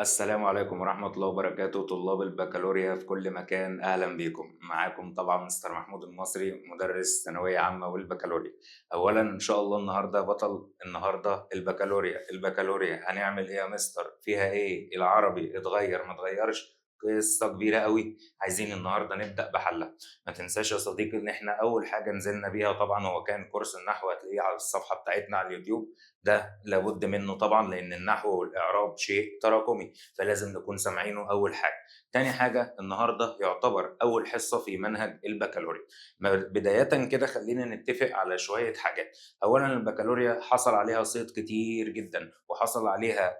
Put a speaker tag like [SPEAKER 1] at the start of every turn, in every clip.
[SPEAKER 1] السلام عليكم ورحمة الله وبركاته، طلاب البكالوريا في كل مكان، أهلا بيكم. معاكم طبعا مستر محمود المصري، مدرس ثانوية عامة والبكالوريا. أولا إن شاء الله النهاردة بطل النهاردة البكالوريا هنعمل إيه يا مستر؟ فيها إيه؟ العربي اتغير ما اتغيرش؟ قصة كبيرة قوي، عايزين النهاردة نبدأ بحلها. ما تنساش يا صديقي إن إحنا أول حاجة نزلنا بيها طبعا هو كان كورس النحو، هتلاقيه على الصفحة بتاعتنا على اليوتيوب، ده لابد منه طبعا لأن النحو والإعراب شيء تراكمي، فلازم نكون سامعينه أول حاجة. تاني حاجة النهاردة يعتبر أول حصة في منهج البكالوريا. بداية كده خلينا نتفق على شوية حاجات. أولا البكالوريا حصل عليها صيت كتير جدا، وحصل عليها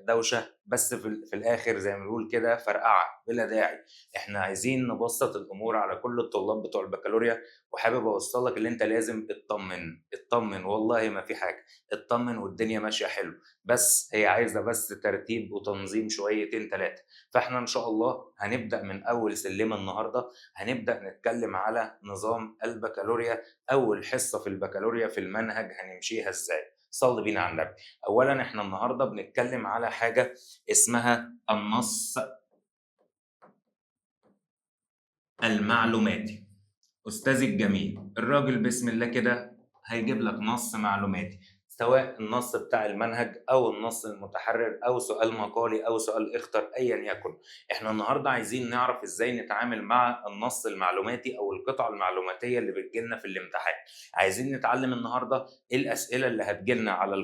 [SPEAKER 1] دوشة، بس في الآخر زي ما بنقول كده فرقعة بلا داعي. احنا عايزين نبسط الأمور على كل الطلاب بتوع البكالوريا، وحابب أوصل لك اللي أنت لازم اطمن اطمن، والله ما في حاجة، اطمن والدنيا ماشية حلو، بس هي عايزة بس ترتيب وتنظيم شويتين تلاتة. فاحنا إن شاء الله هنبدأ من أول سلمة النهاردة، هنبدأ نتكلم على نظام البكالوريا، أول حصة في البكالوريا في المنهج هنمشيها إزاي. صلي بينا على النبي. أولا احنا النهاردة بنتكلم على حاجة اسمها النص المعلوماتي. أستاذي الجميل، الراجل بسم الله كده هيجيب لك نص معلوماتي، سواء النص بتاع المنهج أو النص المتحرر أو سؤال مقالي أو سؤال اختر، أيا يكن. احنا النهاردة عايزين نعرف إزاي نتعامل مع النص المعلوماتي أو القطعة المعلوماتية اللي بتجيلنا في الامتحان. عايزين نتعلم النهاردة إيه الأسئلة اللي هتجيلنا على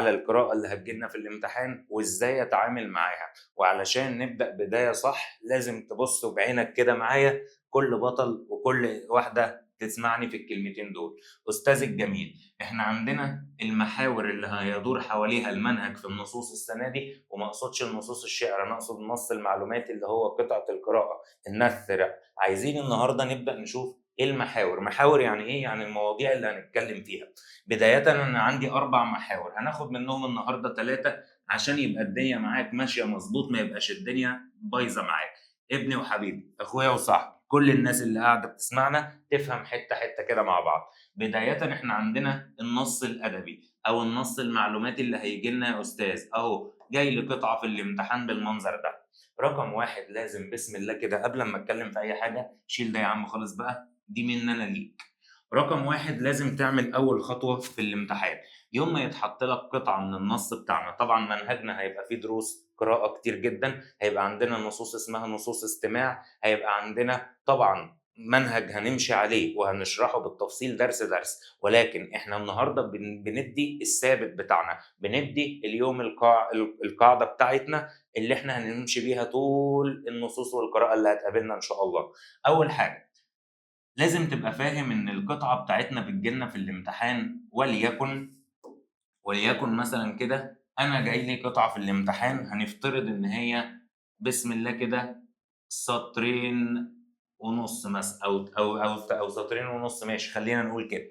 [SPEAKER 1] القراءة اللي هتجيلنا في الامتحان وإزاي أتعامل معاها. وعلشان نبدأ بداية صح لازم تبص بعينك كده معايا، كل بطل وكل واحدة تسمعني في الكلمتين دول. أستاذ الجميل، احنا عندنا المحاور اللي هيدور حواليها المنهج في النصوص السنة دي، وما اقصدش النصوص الشعر، انا اقصد النص المعلوماتي اللي هو قطعة القراءة النثر. عايزين النهاردة نبدأ نشوف ايه المحاور. محاور يعني ايه؟ يعني المواضيع اللي هنتكلم فيها. بداية انا عندي 4 محاور، هناخد منهم النهاردة 3 عشان يبقى الدنيا معاك ماشية مظبوط، ما يبقاش الدنيا بايظة معاك. ابني وحبيبي، اخويا وصاحبي، كل الناس اللي قاعدة بتسمعنا تفهم حتة حتة كده مع بعض. بداية احنا عندنا النص الأدبي أو النص المعلوماتي اللي هيجي لنا يا أستاذ، أهو جاي لي قطعة في الامتحان بالمنظر ده. رقم 1 لازم بسم الله كده قبل ما اتكلم في أي حاجة، شيل ده يا عم خالص بقى، دي مني أنا ليك. رقم 1 لازم تعمل أول خطوة في الامتحان يوم ما يتحط لك قطعة من النص بتاعنا. طبعا منهجنا هيبقى فيه دروس قراءة كتير جدا، هيبقى عندنا نصوص اسمها نصوص استماع، هيبقى عندنا طبعا منهج هنمشي عليه وهنشرحه بالتفصيل درس درس، ولكن احنا النهارده بندي الثابت بتاعنا، بندي اليوم القاعدة بتاعتنا اللي احنا هنمشي بيها طول النصوص والقراءة اللي هتقابلنا ان شاء الله. اول حاجة لازم تبقى فاهم ان القطعة بتاعتنا بتجيلنا في الامتحان، وليكن مثلا كده انا جاي لي قطعة في الامتحان، هنفترض ان هي بسم الله كده سطرين ونص مثلا، او سطرين ونص، ماشي خلينا نقول كده.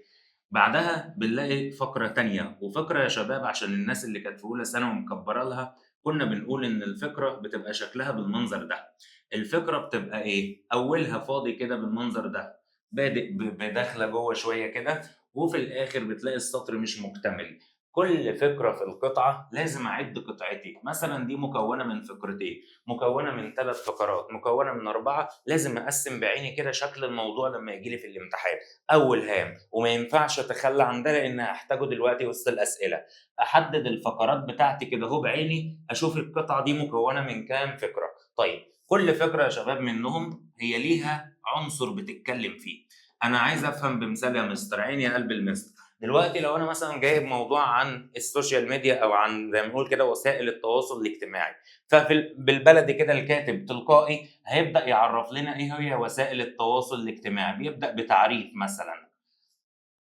[SPEAKER 1] بعدها بنلاقي فقرة تانية، وفقرة يا شباب عشان الناس اللي كانت في أولى ثانوي ومكبرة لها، كنا بنقول إن الفقرة بتبقى شكلها بالمنظر ده. الفقرة بتبقى إيه؟ أولها فاضي كده بالمنظر ده، بادئ بداخلة جوه شوية كده، وفي الآخر بتلاقي السطر مش مكتمل. كل فقرة في القطعة لازم أعد قطعتي، مثلا دي مكونة من فقرتين، مكونة من 3 فقرات، مكونة من 4، لازم أقسم بعيني كده شكل الموضوع لما يجي لي في الامتحان. أول هام، وما ينفعش أتخلى عن ده لأن هحتاجه دلوقتي وسط الأسئلة. أحدد الفقرات بتاعتي كده أهو بعيني، أشوف القطعة دي مكونة من كام فقرة. طيب كل فقرة يا شباب منهم هي ليها عنصر بتتكلم فيه. أنا عايز أفهم بمثال يا مستر، عيني يا قلب المستر. دلوقتي لو أنا مثلاً جايب موضوع عن السوشيال ميديا أو عن زي ما بنقول كده وسائل التواصل الاجتماعي، بالبلدي كده الكاتب تلقائي هيبدأ يعرف لنا إيه هي وسائل التواصل الاجتماعي، بيبدأ بتعريف مثلاً،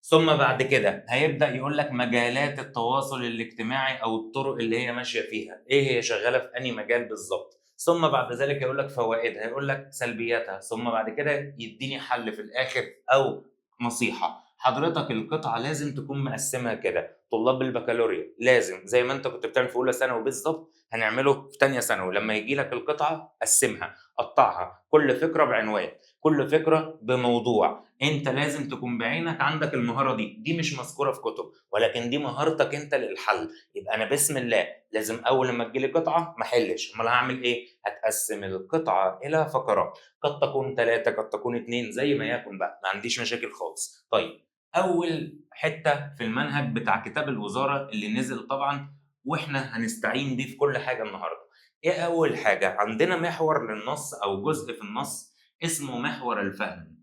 [SPEAKER 1] ثم بعد كده هيبدأ يقول لك مجالات التواصل الاجتماعي أو الطرق اللي هي ماشية فيها، إيه هي شغالة في أنهي مجال بالظبط، ثم بعد ذلك يقول لك فوائدها، يقول لك سلبياتها، ثم بعد كده يديني حل في الآخر أو نصيحة. حضرتك القطعة لازم تكون مقسمها كده، طلاب البكالوريا لازم زي ما انت كنت بتعمل في اولى ثانوي بالظبط هنعمله في ثانية ثانوي. لما يجي لك القطعة قسمها، قطعها، كل فكرة بعنوان، كل فكرة بموضوع. انت لازم تكون بعينك عندك المهارة دي. دي مش مذكورة في كتب، ولكن دي مهارتك انت للحل. يبقى انا بسم الله لازم اول لما تجيلي قطعه ما احلش. امال هعمل ايه؟ هتقسم القطعة الى فقرات، قد تكون 3 قد تكون 2، زي ما يكن بقى، ما عنديش مشاكل خالص. طيب اول حتة في المنهج بتاع كتاب الوزارة اللي نزل طبعا، واحنا هنستعين بيه في كل حاجة النهارده. ايه اول حاجة؟ عندنا محور للنص او جزء في النص اسمه محور الفهم.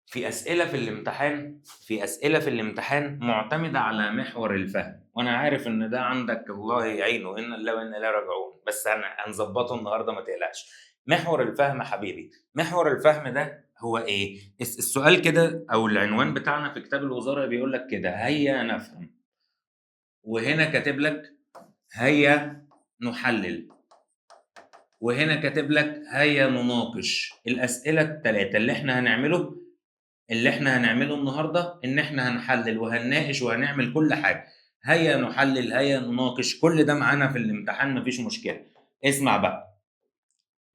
[SPEAKER 1] في اسئلة في الامتحان، في اسئلة في الامتحان معتمدة على محور الفهم، وانا عارف ان ده عندك الله يعينه، ان الله وانا لا راجعون، بس هنظبطه النهارده ما تقلقش. محور الفهم حبيبي، محور الفهم ده هو ايه؟ السؤال كده او العنوان بتاعنا في كتاب الوزارة بيقول لك كده: هيا نفهم، وهنا كاتب لك هيا نحلل، وهنا كاتب لك هيا نناقش. الاسئلة الثلاثة اللي احنا هنعمله، اللي احنا هنعمله النهارده ان احنا هنحلل وهنناقش وهنعمل كل حاجة. هيا نحلل، هيا نناقش، كل ده معانا في الامتحان مفيش مشكلة. اسمع بقى،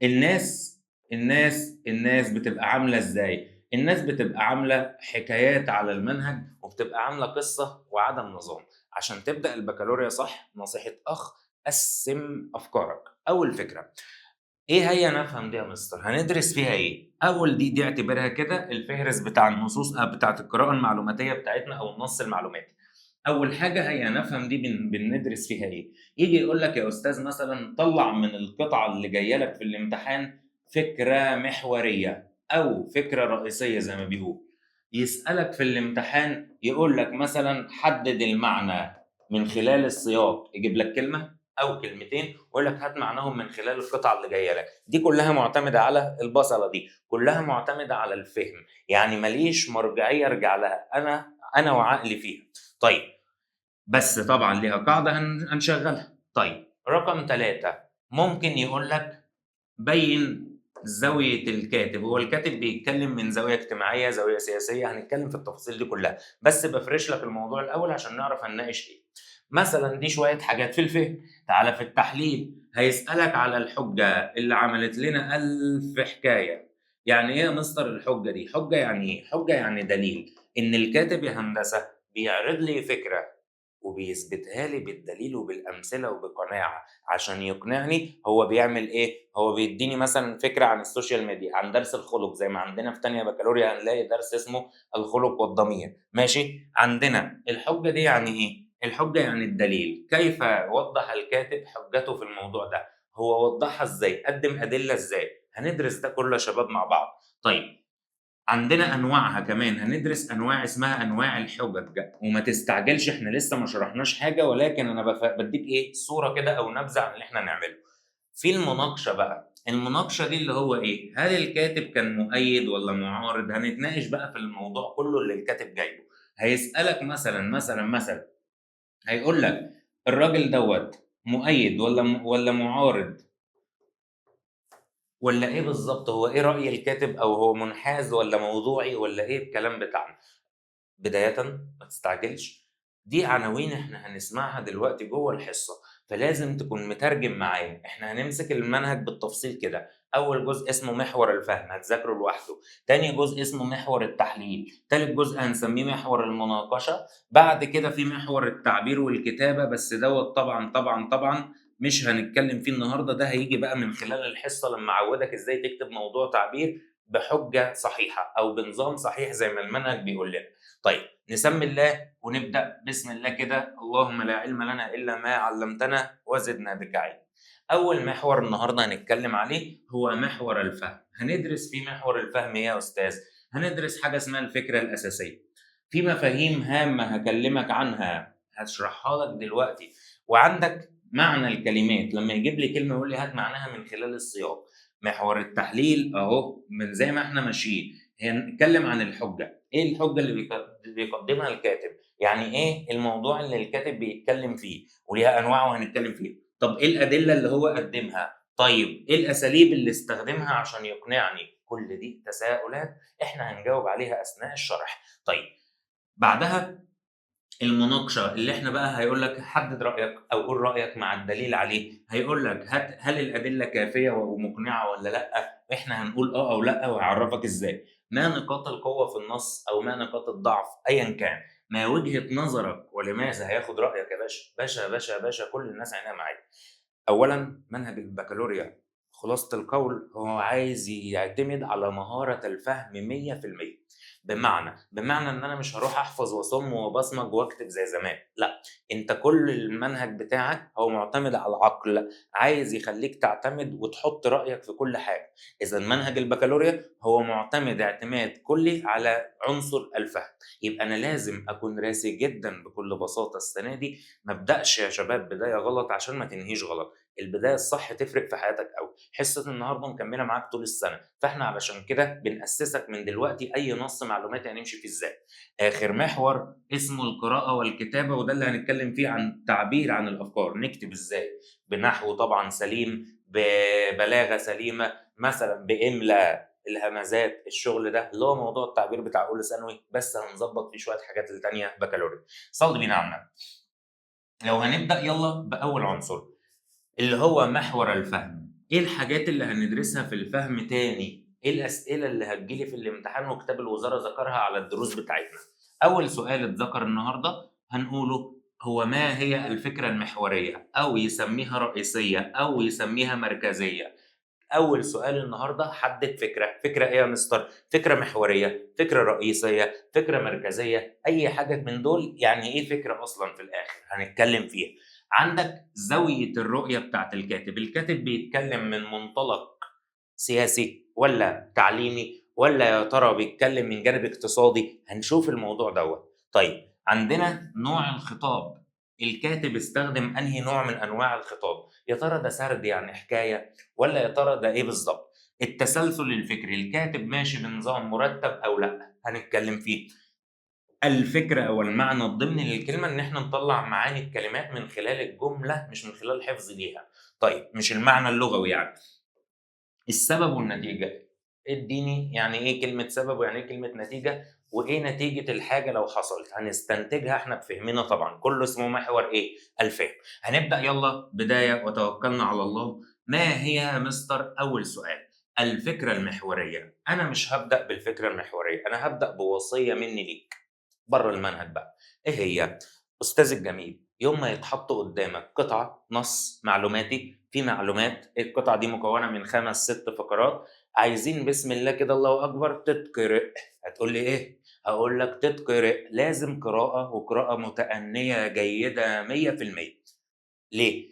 [SPEAKER 1] الناس الناس الناس بتبقى عامله ازاي؟ الناس بتبقى عامله حكايات على المنهج، وبتبقى عامله قصة وعدم نظام. عشان تبدا البكالوريا صح، نصيحة اخ، قسم افكارك. اول فكرة ايه هيا نفهم دي يا مستر؟ هندرس فيها ايه؟ اول دي اعتبرها كده الفهرس بتاع النصوص بتاعت القراءة المعلوماتيه بتاعتنا او النص المعلوماتي. اول حاجة هيا نفهم دي بندرس فيها ايه؟ يجي يقول لك يا استاذ مثلا طلع من القطعة اللي جاية لك في الامتحان فكرة محورية او فكرة رئيسية زي ما بيقول. يسالك في الامتحان يقول لك مثلا حدد المعنى من خلال السياق، يجيب لك كلمة او كلمتين ويقول لك هات معناهم من خلال القطعة اللي جاية لك. دي كلها معتمدة على البصله، دي كلها معتمدة على الفهم، يعني ماليش مرجعية ارجع لها، انا وعقلي فيها. طيب بس طبعا ليها قاعدة هنشغلها. طيب رقم 3 ممكن يقول لك بين زاوية الكاتب. هو الكاتب بيتكلم من زاوية اجتماعية، زاوية سياسية، هنتكلم في التفاصيل دي كلها، بس بفرش لك الموضوع الاول عشان نعرف هنناقش ايه. مثلا دي شوية حاجات في الفهم. تعالى في التحليل، هيسألك على الحجة اللي عملت لنا 1000 حكاية. يعني ايه يا مستر الحجة دي؟ حجة يعني ايه؟ حجة يعني دليل. ان الكاتب يا هندسة بيعرض لي فكرة وبيثبتها لي بالدليل وبالأمثلة وبقناعة عشان يقنعني. هو بيعمل ايه؟ هو بيديني مثلا فكرة عن ال social media، عن درس الخلق، زي ما عندنا في تانية بكالوريا هنلاقي درس اسمه الخلق والضمير. ماشي؟ عندنا الحجة دي يعني ايه؟ الحجة يعني الدليل. كيف وضح الكاتب حجته في الموضوع ده؟ هو وضحها ازاي؟ قدم أدلة ازاي؟ هندرس ده كله يا شباب مع بعض. طيب عندنا انواعها كمان، هندرس انواع اسمها انواع الحجج. وما تستعجلش، احنا لسه ما شرحناش حاجة، ولكن انا بديك ايه صوره كده او نبذه عن اللي احنا نعمله. في المناقشة بقى، المناقشة دي اللي هو ايه؟ هل الكاتب كان مؤيد ولا معارض؟ هنتناقش بقى في الموضوع كله اللي الكاتب جايبه. هيسالك مثلا مثلا مثلا هيقول لك الراجل دوت مؤيد ولا معارض ولا ايه بالظبط؟ هو ايه رأي الكاتب، او هو منحاز ولا موضوعي ولا ايه الكلام بتاعنا؟ بداية ما تستعجلش، دي عناوين احنا هنسمعها دلوقتي جوه الحصة، فلازم تكون مترجم معايا. احنا هنمسك المنهج بالتفصيل كده. اول جزء اسمه محور الفهم هتذاكره لوحده، تاني جزء اسمه محور التحليل، تالت جزء هنسميه محور المناقشة، بعد كده في محور التعبير والكتابة، بس دوت طبعا طبعا طبعا مش هنتكلم فيه النهارده، ده هيجي بقى من خلال الحصة لما اعودك ازاي تكتب موضوع تعبير بحجة صحيحه او بنظام صحيح زي ما المنهج بيقول لنا. طيب نسمي الله ونبدا بسم الله كده، اللهم لا علم لنا الا ما علمتنا وزدنا بك علم. اول محور النهارده هنتكلم عليه هو محور الفهم. هندرس في محور الفهم ايه يا استاذ؟ هندرس حاجة اسمها الفكرة الاساسية. في مفاهيم هامة هكلمك عنها هشرحها لك دلوقتي، وعندك معنى الكلمات لما يجيب لي كلمة يقول لي هات معناها من خلال السياق. محور التحليل اهو من زي ما احنا ماشيين هنتكلم عن الحجة. ايه الحجة اللي بيقدمها الكاتب؟ يعني ايه الموضوع اللي الكاتب بيتكلم فيه، وليها انواع وهنتكلم فيه. طب ايه الادلة اللي هو قدمها؟ طيب ايه الاساليب اللي استخدمها عشان يقنعني؟ كل دي تساؤلات احنا هنجاوب عليها اثناء الشرح. طيب بعدها المناقشة اللي احنا بقى هيقول لك حدد رايك او قول رايك مع الدليل عليه، هيقول لك هات هل الادلة كافيه ومقنعه ولا لا، احنا هنقول اه او لا وهيعرفك ازاي. ما نقاط القوة في النص او ما نقاط الضعف ايا كان، ما وجهه نظرك ولماذا، هياخد رايك يا باشا باشا باشا باشا، كل الناس عينيها معاك. اولا منهج البكالوريا خلاصه القول هو عايز يعتمد على مهارة الفهم 100%. بمعنى ان انا مش هروح احفظ واصم وبصمج واكتب زي زمان، لا، انت كل المنهج بتاعك هو معتمد على العقل، عايز يخليك تعتمد وتحط رايك في كل حاجة. اذا منهج البكالوريا هو معتمد اعتماد كلي على عنصر الفهم. يبقى انا لازم اكون راسي جدا بكل بساطة السنة دي، ما ابداش يا شباب بداية غلط عشان ما تنهيش غلط، البداية الصح تفرق في حياتك قوي. حصة النهارده مكملة معاك طول السنة، فاحنا علشان كده بنأسسك من دلوقتي اي نص معلوماتي هنمشي فيه ازاي. اخر محور اسمه القراءة والكتابة، وده اللي هنتكلم فيه عن تعبير عن الافكار، نكتب ازاي بنحو طبعا سليم، ببلاغه سليمة، مثلا باملاء الهمزات، الشغل ده اللي هو موضوع التعبير بتاع اولى ثانوي، بس هنظبط فيه شوية حاجات الثانية بكالوريا. صلي بينا عنا. لو هنبدا يلا باول عنصر اللي هو محور الفهم. ايه الحاجات اللي هندرسها في الفهم تاني؟ ايه الاسئلة اللي هتجيلي في الامتحان وكتاب الوزارة ذكرها على الدروس بتاعتنا؟ اول سؤال اتذكر النهارده هنقوله هو ما هي الفكرة المحورية، او يسميها رئيسية، او يسميها مركزية. اول سؤال النهارده حدد فكرة. فكرة ايه يا مستر؟ فكرة محورية، فكرة رئيسية، فكرة مركزية، اي حاجة من دول. يعني ايه فكرة اصلا في الاخر هنتكلم فيها. عندك زاوية الرؤية بتاعت الكاتب، الكاتب بيتكلم من منطلق سياسي ولا تعليمي، ولا يا ترى بيتكلم من جانب اقتصادي؟ هنشوف الموضوع دوت. طيب عندنا نوع الخطاب، الكاتب استخدم انهي نوع من انواع الخطاب؟ يا ترى ده سرد يعني حكاية، ولا يا ترى ده ايه بالظبط؟ التسلسل الفكري، الكاتب ماشي بنظام مرتب او لا، هنتكلم فيه. الفكرة او المعنى الضمني للكلمة، ان احنا نطلع معاني الكلمات من خلال الجملة مش من خلال حفظ ليها. طيب مش المعنى اللغوي يعني. السبب والنتيجة، اديني يعني ايه كلمة سبب ويعني ايه كلمة نتيجة، وايه نتيجة الحاجة لو حصلت، هنستنتجها احنا بفهمنا طبعا. كله اسمه محور ايه؟ الفهم. هنبدا يلا بداية وتوكلنا على الله. ما هي يا مستر اول سؤال؟ الفكرة المحورية. انا مش هبدا بالفكرة المحورية، انا هبدا بوصية مني ليك بره المنهج بقى. ايه هي؟ استاذ الجميل، يوم ما يتحط قدامك قطعه نص معلوماتي في معلومات، القطعة دي مكونة من 5 6 فقرات، عايزين بسم الله كده الله اكبر تتقرئ. هتقول لي ايه؟ هقول لك تتقرئ، لازم قراءة، وقراءة متأنيه جيدة 100%. ليه؟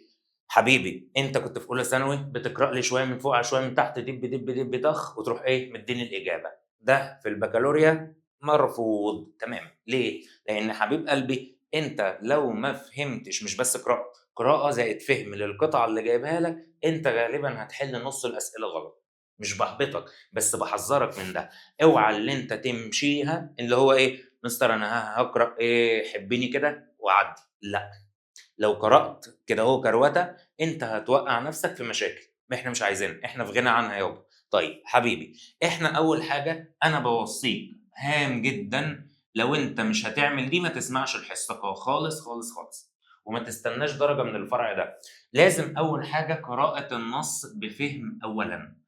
[SPEAKER 1] حبيبي انت كنت في اولى ثانوي بتقرا لي شوية من فوق على شوية من تحت، دب دب دب ضخ، وتروح ايه مديني الاجابة. ده في البكالوريا مرفوض تماما. ليه؟ لان حبيب قلبي انت لو ما فهمتش، مش بس قراءة، قراءة زائد فهم للقطعه اللي جايبها لك، انت غالبا هتحل نص الاسئلة غلط. مش بحبطك بس بحذرك من ده. اوعى اللي انت تمشيها اللي هو ايه مستر انا هقرا ايه حبيني كده وعدي، لا، لو قرات كده هو كروته انت هتوقع نفسك في مشاكل احنا مش عايزينها، احنا في غنى عنها يابا. طيب حبيبي احنا اول حاجة انا بوصيك هام جدا، لو انت مش هتعمل دي ما تسمعش الحصة خالص خالص خالص، وما تستناش درجه من الفرع ده. لازم اول حاجة قراءة النص بفهم اولا.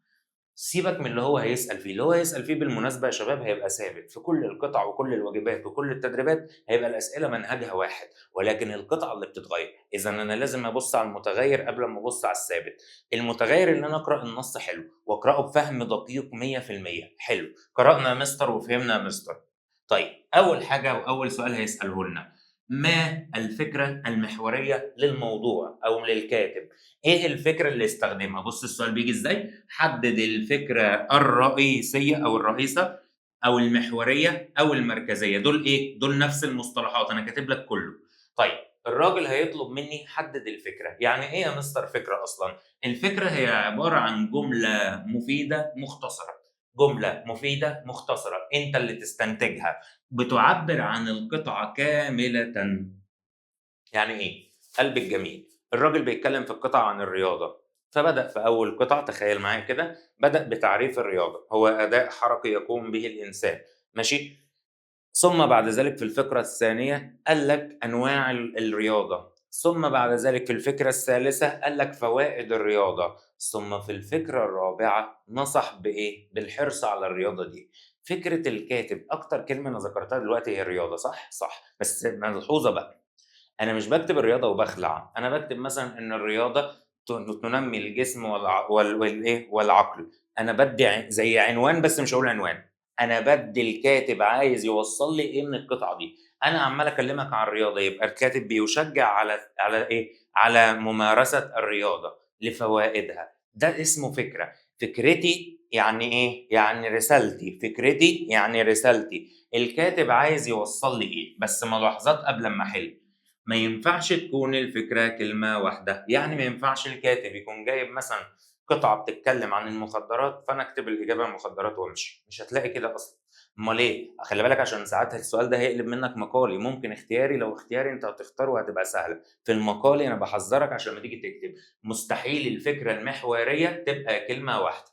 [SPEAKER 1] سيبك من اللي هو هيسال فيه، اللي هو هيسال فيه بالمناسبة يا شباب هيبقى ثابت في كل القطع وكل الواجبات وكل التدريبات، هيبقى الاسئلة منهجها واحد، ولكن القطعة اللي بتتغير. اذا انا لازم ابص على المتغير قبل ما ابص على الثابت. المتغير ان انا اقرا النص حلو واقراه بفهم دقيق 100%. حلو، قرانا يا مستر وفهمنا يا مستر. طيب اول حاجة واول سؤال هيساله لنا، ما الفكرة المحورية للموضوع أو للكاتب؟ إيه الفكرة اللي استخدمها؟ بص السؤال بيجي إزاي؟ حدد الفكرة الرئيسية أو الرئيسة أو المحورية أو المركزية. دول إيه؟ دول نفس المصطلحات، أنا كاتب لك كله. طيب الراجل هيطلب مني حدد الفكرة. يعني إيه يا مستر فكرة أصلا؟ الفكرة هي عبارة عن جملة مفيدة مختصرة. جملة مفيدة مختصرة أنت اللي تستنتجها، بتعبر عن القطعة كاملة. يعني إيه؟ قلب الجميل، الراجل بيتكلم في القطعة عن الرياضة، فبدأ في أول قطعة، تخيل معايا كده، بدأ بتعريف الرياضة، هو أداء حركي يقوم به الإنسان، ماشي؟ ثم بعد ذلك في الفقرة الثانية قال لك أنواع الرياضة، ثم بعد ذلك في الفكرة الثالثة قال لك فوائد الرياضة، ثم في الفكرة الرابعة نصح بإيه؟ بالحرص على الرياضة دي. فكرة الكاتب، أكتر كلمة أنا ذكرتها دلوقتي هي الرياضة، صح؟ صح، بس ملحوظة بقى، أنا مش بكتب الرياضة وبخلع، أنا بكتب مثلا إن الرياضة تنمي الجسم والإيه؟ والعقل. أنا بدي زي عنوان، بس مش هقول عنوان، أنا بدي الكاتب عايز يوصل لي إيه من القطعة دي. أنا عمال أكلمك عن الرياضة، يبقى الكاتب بيشجع على إيه؟ على ممارسة الرياضة لفوائدها. ده اسمه فكرة. فكرتي يعني إيه؟ يعني رسالتي. فكرتي يعني رسالتي. الكاتب عايز يوصل لي إيه؟ بس ملاحظات قبل ما أحل. ما ينفعش تكون الفكرة كلمة واحدة، يعني ما ينفعش الكاتب يكون جايب مثلا قطعة بتتكلم عن المخدرات فأنا أكتب الإجابة مخدرات وأمشي، مش هتلاقي كده أصلا. أمال إيه؟ خلي بالك عشان ساعتها السؤال ده هيقلب منك مقالي، ممكن اختياري، لو اختياري أنت هتختاره وهتبقى سهلة. في المقالي أنا بحذرك عشان ما تيجي تكتب مستحيل الفكرة المحورية تبقى كلمة واحدة.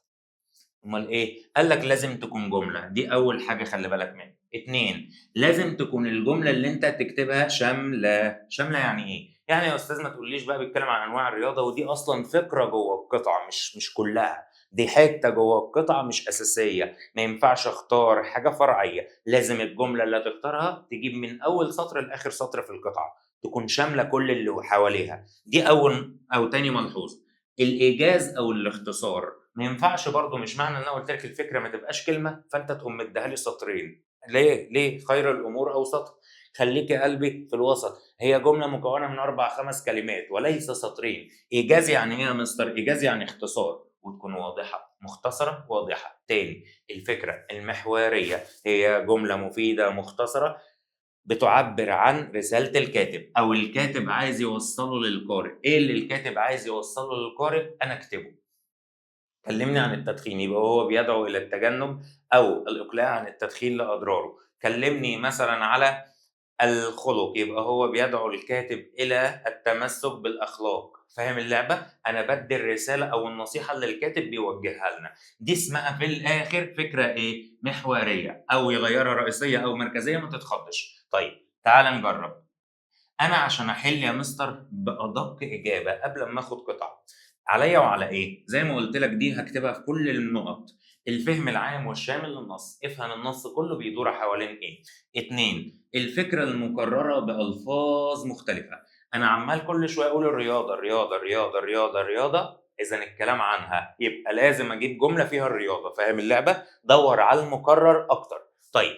[SPEAKER 1] أمال إيه؟ قال لك لازم تكون جملة، دي أول حاجة خلي بالك منها. 2، لازم تكون الجملة اللي أنت تكتبها شاملة. شاملة يعني إيه؟ يعني يا أستاذ ما تقوليش بقى بيتكلم عن أنواع الرياضة، ودي أصلا فكرة جوه القطعة، مش كلها، دي حتة جوه القطعة مش أساسية، ما ينفعش أختار حاجة فرعية، لازم الجملة اللي هتختارها تجيب من أول سطر لآخر سطر في القطعة، تكون شاملة كل اللي حواليها. دي أول أو تاني ملحوظة. الإيجاز أو الاختصار، ما ينفعش برضو، مش معنى إن أنا قلت لك الفكرة ما تبقاش كلمة فأنت تقوم مديها لي سطرين. ليه؟ ليه؟ خير الأمور أوسط، خليك يا قلبي في الوسط. هي جملة مكونة من 4 5 كلمات وليس سطرين. إيجاز يعني إيه يا مستر؟ إيجاز يعني اختصار، وتكون واضحة، مختصرة واضحة. تاني، الفكرة المحورية هي جملة مفيدة مختصرة بتعبر عن رسالة الكاتب، أو الكاتب عايز يوصله للقارئ. إيه اللي الكاتب عايز يوصله للقارئ؟ أنا أكتبه. كلمني عن التدخين، يبقى هو بيدعو إلى التجنب أو الإقلاع عن التدخين لأضراره. كلمني مثلا على الخلق، يبقى هو بيدعو الكاتب إلى التمسك بالأخلاق. فاهم اللعبة؟ أنا بدي الرسالة أو النصيحة اللي الكاتب بيوجهها لنا. دي اسمها في الآخر فكرة إيه؟ محورية، أو يغيرها رئيسية أو مركزية، ما تتخضش. طيب تعال نجرب. أنا عشان أحل يا مستر بأدق إجابة قبل ما آخد قطعة، عليا وعلى إيه؟ زي ما قلت لك دي هكتبها في كل النقط. الفهم العام والشامل للنص، افهم النص كله بيدور حوالين ايه. 2، الفكرة المكررة بألفاظ مختلفة. أنا عمال كل شوية أقول الرياضة الرياضة الرياضة الرياضة الرياضة، إذا الكلام عنها يبقى لازم أجيب جملة فيها الرياضة. فاهم اللعبة؟ دور على المكرر أكتر. طيب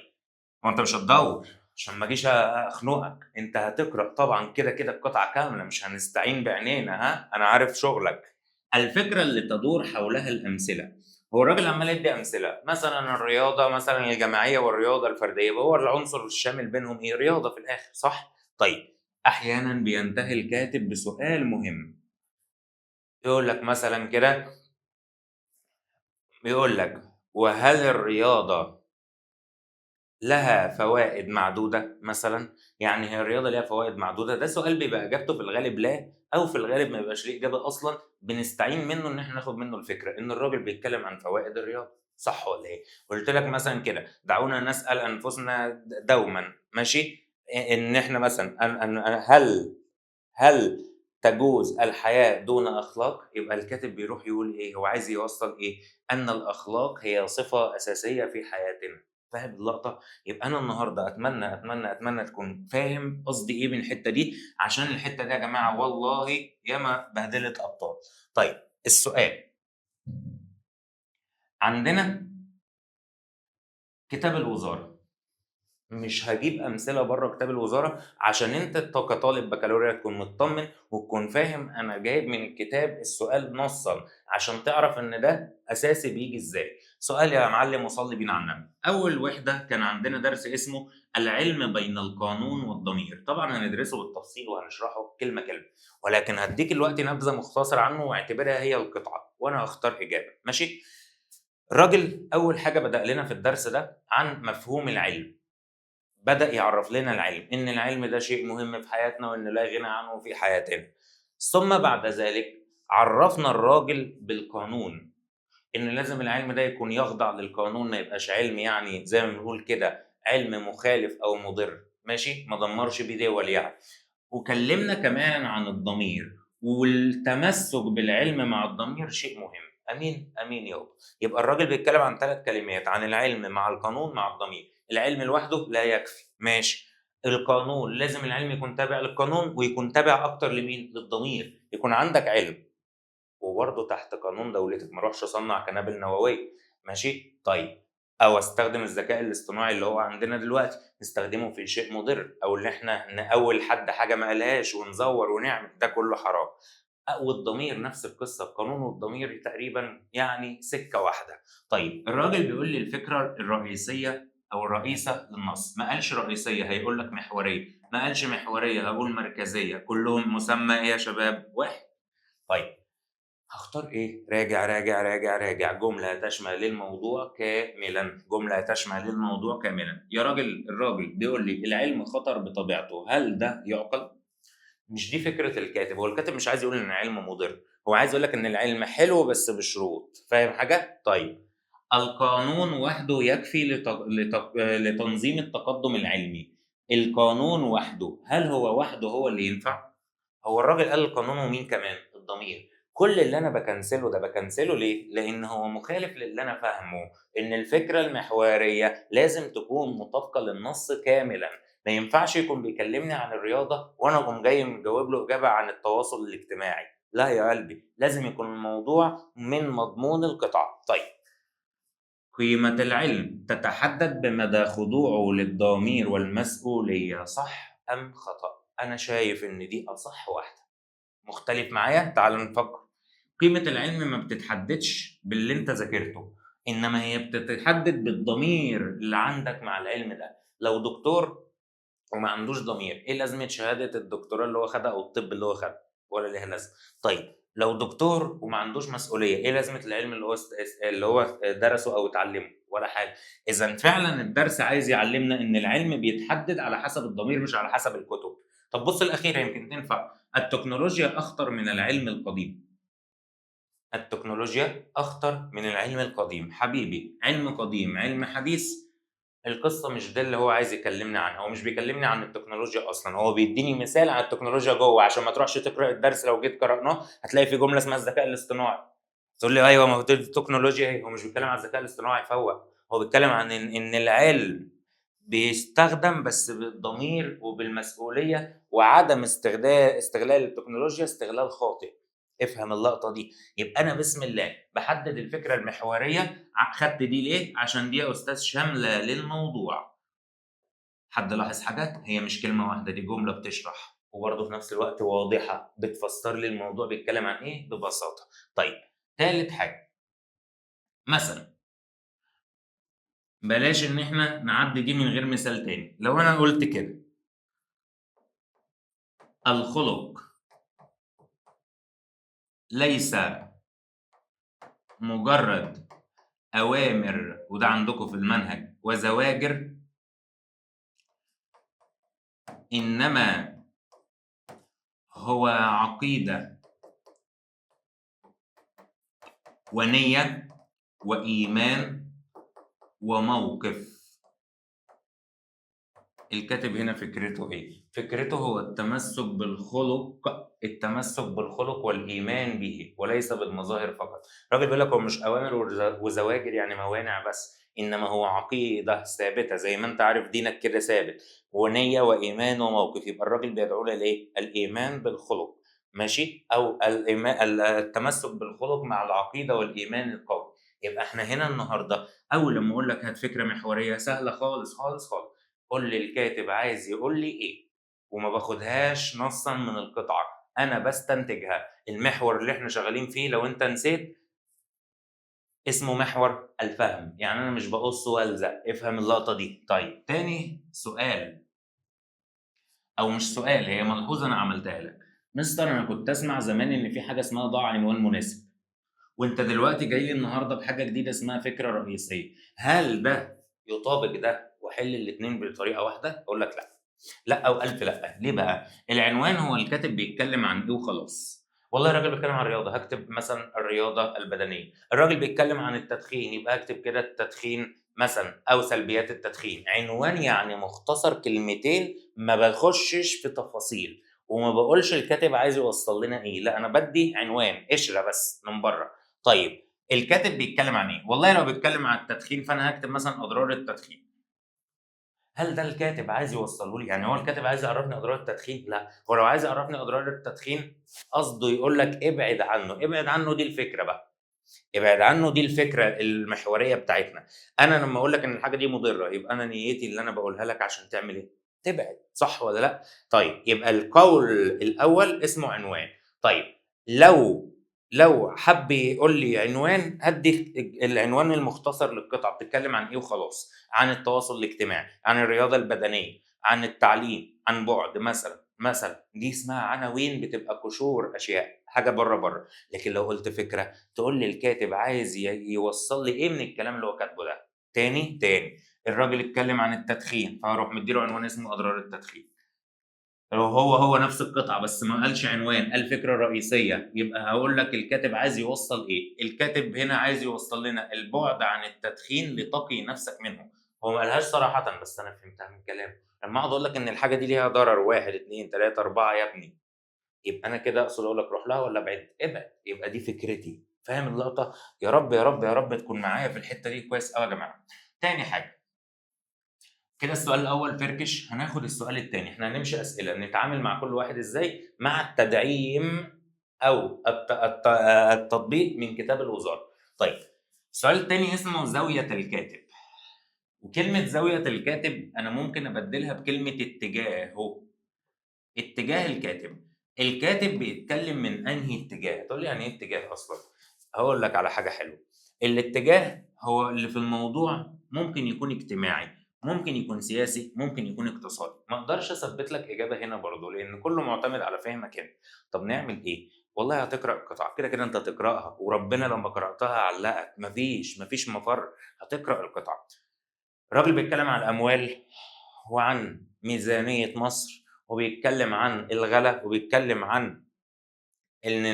[SPEAKER 1] ما أنت مش هتدور عشان ما اجيش اخنقك، انت هتقرا طبعا كده كده القطعة كاملة، مش هنستعين بعينينا، ها انا عارف شغلك. الفكرة اللي تدور حولها الامثلة، هو الراجل عمال يدي امثلة، مثلا الرياضة مثلا الجماعية والرياضة الفردية، هو العنصر الشامل بينهم ايه؟ رياضة في الاخر، صح؟ طيب احيانا بينتهي الكاتب بسؤال مهم، يقول لك مثلا كده، بيقول لك وهل الرياضة لها فوائد معدودة مثلا؟ يعني هي الرياضة ليها فوائد معدودة؟ ده سؤال بيبقى إجابته في الغالب لا، أو في الغالب ما بيبقاش ليه إجابة أصلا، بنستعين منه إن إحنا ناخد منه الفكرة، إن الراجل بيتكلم عن فوائد الرياضة، صح ولا إيه؟ قلت لك مثلا كده دعونا نسأل أنفسنا دوما، ماشي؟ إن إحنا مثلا هل تجوز الحياة دون أخلاق؟ يبقى الكاتب بيروح يقول إيه؟ هو عايز يوصل إيه؟ أن الأخلاق هي صفة أساسية في حياتنا. فاهم اللقطة؟ يبقى أنا النهاردة أتمنى أتمنى أتمنى تكون فاهم قصدي إيه من الحتة دي، عشان الحتة دي يا جماعة والله ياما بهدلت أبطال. طيب السؤال، عندنا كتاب الوزارة، مش هجيب أمثلة بره كتاب الوزارة عشان أنت كطالب بكالوريا تكون مطمن وتكون فاهم أنا جايب من الكتاب السؤال نصا، عشان تعرف إن ده أساسي بيجي إزاي. سؤال يا معلم وصلي بينا على النبي. أول وحدة كان عندنا درس اسمه العلم بين القانون والضمير، طبعا هندرسه بالتفصيل وهنشرحه كلمة كلمة، ولكن هديك الوقت نبذة مختصرة عنه واعتبرها هي القطعة وأنا هختار إجابة، ماشي؟ الراجل أول حاجة بدأ لنا في الدرس ده عن مفهوم العلم، بدأ يعرف لنا العلم، إن العلم ده شيء مهم في حياتنا وإن لا غنى عنه في حياتنا. ثم بعد ذلك عرفنا الراجل بالقانون، إن لازم العلم ده يكون يخضع للقانون، ما يبقاش علم يعني زي ما بنقول كده علم مخالف او مضر، ماشي، ما دمرش بيه دول يعني. وكلمنا كمان عن الضمير، والتمسك بالعلم مع الضمير شيء مهم. امين امين يابا. يبقى الراجل بيتكلم عن 3 كلمات، عن العلم مع القانون مع الضمير. العلم لوحده لا يكفي، ماشي. القانون لازم العلم يكون تابع للقانون، ويكون تابع اكتر لمين؟ للضمير. يكون عندك علم وبرضه تحت قانون دولتك، ما اروحش اصنع قنابل نووية، ماشي. طيب او استخدم الذكاء الاصطناعي اللي هو عندنا دلوقتي نستخدمه في شيء مضر، او اللي احنا نقول حد حاجة ما قالهاش ونزور ونعمل، ده كله حرام. والضمير نفس القصة، القانون والضمير تقريبا يعني سكة واحدة. طيب الراجل بيقول لي الفكرة الرئيسية او الرئيسة للنص، ما قالش رئيسية هيقول لك محورية، ما قالش محورية هقول مركزية، كلهم مسمى ايه يا شباب؟ واحد. طيب هختار ايه؟ راجع راجع راجع راجع، جملة تشمل الموضوع كاملا، جملة تشمل الموضوع كاملا. يا راجل الراجل بيقول لي العلم خطر بطبيعته، هل ده يعقل؟ مش دي فكرة الكاتب، هو الكاتب مش عايز يقول ان العلم مضر، هو عايز يقول لك ان العلم حلو بس بشروط، فاهم حاجة؟ طيب القانون وحده يكفي لتنظيم التقدم العلمي. القانون وحده، هل هو وحده هو اللي ينفع؟ هو الراجل قال القانون ومين كمان؟ الضمير. كل اللي انا بكنسله ده بكنسله ليه؟ لان هو مخالف للي انا فاهمه، ان الفكرة المحورية لازم تكون مطابقه للنص كاملا، ما ينفعش يكون بيكلمني عن الرياضة وانا اقوم جاي مجاوب له اجابه عن التواصل الاجتماعي، لا يا قلبي، لازم يكون الموضوع من مضمون القطعة. طيب قيمة العلم تتحدد بمدى خضوعه للضمير والمسؤولية، صح ام خطا؟ انا شايف ان دي اصح واحدة. مختلف معايا؟ تعال نفكر. قيمة العلم ما بتتحددش باللي انت ذاكرته، انما هي بتتحدد بالضمير اللي عندك مع العلم ده. لو دكتور وما عندوش ضمير، ايه لازمة شهادة الدكتوراه اللي هو خدها او الطب اللي هو خدها؟ ولا ليها لازمة. طيب لو دكتور وما عندوش مسؤولية، ايه لازمة العلم اللي هو درسه او اتعلمه؟ ولا حاجة. اذا فعلا الدرس عايز يعلمنا ان العلم بيتحدد على حسب الضمير مش على حسب الكتب. طب بص الأخيرة يمكن تنفع، التكنولوجيا أخطر من العلم القديم. التكنولوجيا أخطر من العلم القديم. حبيبي علم قديم علم حديث، القصة مش ده اللي هو عايز يكلمني عنه، هو مش بيكلمني عن التكنولوجيا أصلا، هو بيديني مثال عن التكنولوجيا جوه، عشان ما تروحش تقرأ الدرس لو جيت قرأناه هتلاقي في جملة اسمها الذكاء الاصطناعي، تقول لي أيوه ما هو التكنولوجيا هي، هو مش بيتكلم عن الذكاء الاصطناعي، فوق، هو بيتكلم عن إن العلم بيستخدم بس بالضمير وبالمسؤولية، وعدم استغلال التكنولوجيا استغلال خاطئ. افهم اللقطة دي. يبقى أنا بسم الله بحدد الفكرة المحورية، خدت دي ليه؟ عشان دي يا أستاذ شاملة للموضوع. حد لاحظ حاجة؟ هي مش كلمة واحدة، دي جملة بتشرح وبرضه في نفس الوقت واضحة، بتفسر لي الموضوع بيتكلم عن إيه ببساطة. طيب ثالث حاجة مثلا، بلاش إن إحنا نعدي دي من غير مثال تاني. لو أنا قلت كده الخلق ليس مجرد أوامر، وده عندكم في المنهج، وزواجر، إنما هو عقيدة ونية وإيمان وموقف. الكاتب هنا فكرته إيه؟ فكرته هو التمسك بالخلق، التمسك بالخلق والإيمان به وليس بالمظاهر فقط. الراجل بيقول لك هو مش أوامر وزواجر يعني موانع بس، إنما هو عقيدة ثابتة زي ما أنت عارف دينك كده ثابت، ونية وإيمان وموقف. يبقى الراجل بيدعو لإيه؟ الإيمان بالخلق، ماشي، أو التمسك بالخلق مع العقيدة والإيمان القوي. يبقى إحنا هنا النهاردة أول لما أقول لك هات فكرة محورية سهلة خالص خالص خالص، قول لي الكاتب عايز يقول لي إيه، وما باخدهاش نصا من القطعة، أنا بستنتجها. المحور اللي إحنا شغالين فيه لو أنت نسيت اسمه محور الفهم، يعني أنا مش بقص والزق، افهم اللقطة دي. طيب تاني سؤال، أو مش سؤال، هي ملحوظة أنا عملتها لك. مستر أنا كنت أسمع زمان إن في حاجة اسمها ضع عنوان مناسب، وأنت دلوقتي جاي لي النهاردة بحاجة جديدة اسمها فكرة رئيسية، هل ده يطابق ده وأحل الاتنين بطريقة واحدة؟ أقول لك لا، لا أو ألف لا. ليه بقى؟ العنوان هو الكاتب بيتكلم عن إيه وخلاص. والله الراجل بيتكلم عن الرياضة، هاكتب مثلًا الرياضة البدنية، الراجل بيتكلم عن التدخين، يبقى هاكتب كده التدخين مثلًا أو سلبيات التدخين. عنوان يعني مختصر كلمتين، ما باخشش في تفاصيل، وما باقولش الكاتب عايز يوصل لنا إيه، لأ أنا بادّي عنوان، قشرة بس من برّه. طيب الكاتب بيتكلم عن إيه؟ والله لو بيتكلم عن التدخين فأنا هاكتب مثلًا أضرار التدخين. هل ده الكاتب عايز يوصله لي؟ يعني هو الكاتب عايز يعرفني أضرار التدخين؟ لأ، هو لو عايز يعرفني أضرار التدخين قصده يقول لك ابعد عنه، ابعد عنه دي الفكرة بقى. ابعد عنه دي الفكرة المحورية بتاعتنا. أنا لما أقول لك إن الحاجة دي مضرة يبقى أنا نيتي اللي أنا باقولها لك عشان تعمل إيه؟ تبعد، صح والّا لأ؟ طيب يبقى القول الأول اسمه عنوان. طيب لو حَب يقول لي عنوان هادّي العنوان المختصر للقطعة بتتكلم عن إيه وخلاص، عن التواصل الاجتماعي، عن الرياضة البدنية، عن التعليم عن بُعد مثلًا، مثلًا، دي اسمها عناوين بتبقى قشور أشياء، حاجة برّه، برّه. لكن لو قُلت فكرة تقول لي الكاتب عايز يوصّل لي إيه من الكلام اللي هو كاتبه ده. تاني، تاني، الراجل اتكلم عن التدخين، فهاروح مدّي له عنوان اسمه أضرار التدخين. لو هو نفس القطعة بس ما قالش عنوان، قال فكرة رئيسية، يبقى هاقول لك الكاتب عايز يوصّل إيه. الكاتب هنا عايز يوصّل لنا البُعد عن التدخين لتقي نفسك منه. هو ما قالهاش صراحةً بس أنا فهمتها من كلامه. لما أقعد أقول لك إن الحاجة دي ليها ضرر 1، 2، 3، 4 يا ابني، يبقى أنا كده أقصد أقول لك روح لها والّا ابعد؟ ابعد، يبقى دي فكرتي. فاهم اللقطة؟ يا رب يا رب يا رب تكون معايا في الحتة دي كويس أوي يا جماعة. تاني حاجة كده السؤال الأول فركش، هناخد السؤال التاني. إحنا هنمشي أسئلة نتعامل مع كل واحد إزاي مع التدعيم أو التطبيق من كتاب الوزارة. طيب السؤال التاني اسمه زاوية الكاتب. وكلمة زاوية الكاتب أنا ممكن أبدلها بكلمة اتجاهه. اتجاه الكاتب. الكاتب بيتكلم من أنهي اتجاه؟ تقول لي يعني إيه اتجاه أصلاً؟ هقول لك على حاجة حلوة. الاتجاه هو اللي في الموضوع ممكن يكون اجتماعي، ممكن يكون سياسي، ممكن يكون اقتصادي. ما اقدرش اثبت لك اجابه هنا برضه لان كله معتمد على فهمك انت. طب نعمل ايه؟ والله هتقرا القطعة، كده كده انت هتقراها، وربنا لما قراتها علقك، مفيش مفر، هتقرا القطعة. الراجل بيتكلم عن الاموال وعن ميزانية مصر، وبيتكلم عن الغلا، وبيتكلم عن ان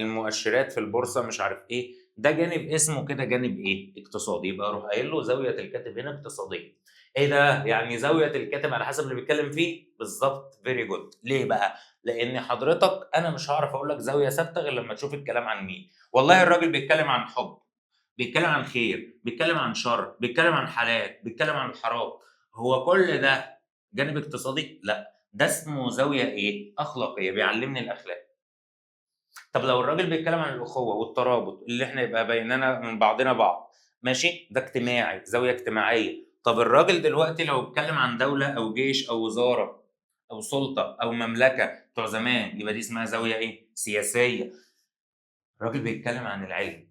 [SPEAKER 1] المؤشرات في البورصة مش عارف ايه. ده جانب اسمه كده جانب ايه؟ اقتصادي. يبقى اروح قايل له زاوية الكاتب هنا اقتصادية. ايه ده؟ يعني زاوية الكاتب على حسب اللي بيتكلم فيه؟ بالظبط، very good. ليه بقى؟ لان حضرتك انا مش هعرف اقول لك زاوية ثابتة غير لما تشوف الكلام عن مين. والله الراجل بيتكلم عن حب، بيتكلم عن خير، بيتكلم عن شر، بيتكلم عن حلال، بيتكلم عن حرام. هو كل ده جانب اقتصادي؟ لا، ده اسمه زاوية ايه؟ اخلاقية، بيعلمني الاخلاق. طب لو الراجل بيتكلم عن الاخوة والترابط اللي احنا يبقى بيننا من بعضنا بعض، ماشي، ده اجتماعي، زاوية اجتماعية. طب الراجل دلوقتي لو اتكلم عن دولة او جيش او وزارة او سلطة او مملكة بتوع زمان، يبقى دي اسمها زاوية ايه؟ سياسية. الراجل بيتكلم عن العلم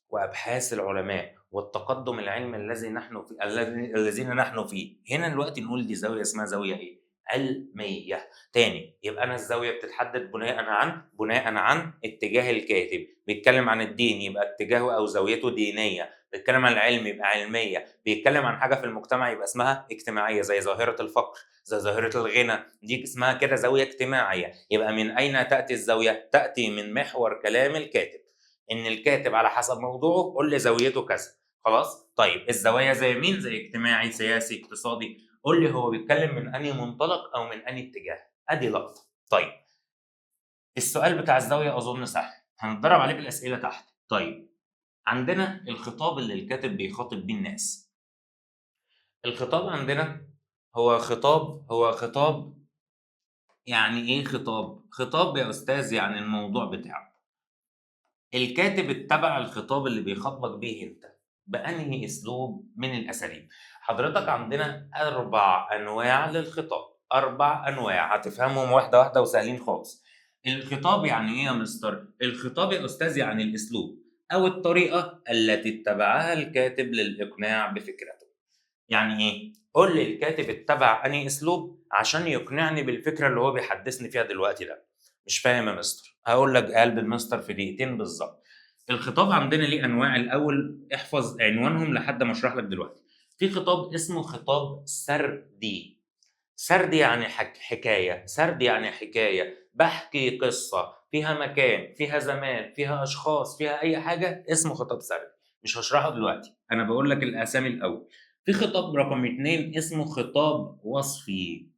[SPEAKER 1] وابحاث العلماء والتقدم العلمي الذي نحن فيه، الذين نحن فيه. هنا دلوقتي نقول دي زاوية اسمها زاوية ايه؟ علمية. تاني، يبقى انا الزاوية بتتحدد بناء عن اتجاه الكاتب. بيتكلم عن الدين يبقى اتجاهه او زاويته دينية، بيتكلم عن العلم يبقى علمية، بيتكلم عن حاجة في المجتمع يبقى اسمها اجتماعية، زي ظاهره الفقر، زي ظاهره الغنى، دي اسمها كده زاوية اجتماعية. يبقى من اين تاتي الزاوية؟ تاتي من محور كلام الكاتب، ان الكاتب على حسب موضوعه قول لي زاويته كذا. خلاص؟ طيب الزوايا زي مين؟ زي اجتماعي، سياسي، اقتصادي. قول لي هو بيتكلم من انهي منطلق او من انهي اتجاه. ادي لقطة. طيب السؤال بتاع الزاوية اظن سهل، هنتدرب عليه بالاسئلة تحت. طيب عندنا الخطاب اللي الكاتب بيخاطب بيه الناس. الخطاب عندنا هو خطاب، هو خطاب يعني ايه خطاب؟ خطاب يا استاذ يعني الموضوع بتاعه. الكاتب اتبع الخطاب اللي بيخاطبك بيه انت بأنهي اسلوب من الاساليب. حضرتك عندنا 4 انواع للخطاب، 4 انواع هتفهمهم واحدة واحدة وسهلين خالص. الخطاب يعني ايه يا مستر؟ الخطاب يا استاذ يعني الاسلوب او الطريقة التي اتبعها الكاتب للاقناع بفكرته. يعني ايه؟ قول لي الكاتب اتبع انهي اسلوب عشان يقنعني بالفكرة اللي هو بيحدثني فيها دلوقتي ده. مش فاهم يا مستر؟ هقول لك قلب المستر في دقيقتين بالظبط. الخطاب عندنا ليه انواع. الاول احفظ عنوانهم لحد ما اشرح لك دلوقتي. في خطاب اسمه خطاب سردي. سردي يعني حكاية، سرد يعني حكاية، بحكي قصة فيها مكان، فيها زمان، فيها اشخاص، فيها اي حاجة، اسمه خطاب سردي. مش هشرحه دلوقتي، انا بقول لك الاسامي الاول. في خطاب رقم 2 اسمه خطاب وصفي.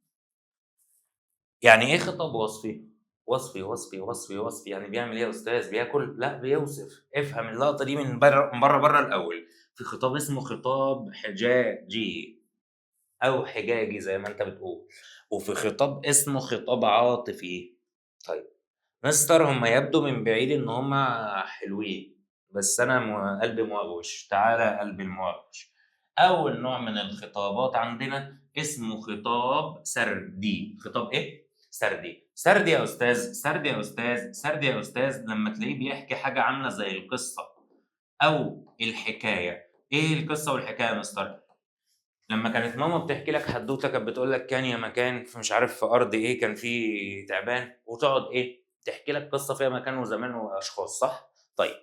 [SPEAKER 1] يعني ايه خطاب وصفي؟ وصفي وصفي وصفي وصفي، يعني بيعمل ايه يا استاذ؟ بياكل؟ لا، بيوصف. افهم اللقطة دي من بره من بره بره الاول. في خطاب اسمه خطاب حجاجي او حجاجي زي ما انت بتقول، وفي خطاب اسمه خطاب عاطفي. طيب مستر، هم يبدو من بعيد ان هم حلوين، بس انا قلبي موغوش. تعالى قلبي الموغوش. اول نوع من الخطابات عندنا اسمه خطاب سردي. خطاب ايه؟ سردي. سردي يا استاذ، سردي يا استاذ، سردي يا استاذ، لما تلاقيه بيحكي حاجة عامله زي القصة او الحكاية. ايه القصة والحكاية يا مستر؟ لما كانت ماما بتحكي لك حدوتة كانت بتقول لك كان يا مكان في مش عارف في ارض ايه كان في تعبان، وتقعد ايه تحكي لك قصة فيها مكان وزمان واشخاص، صح؟ طيب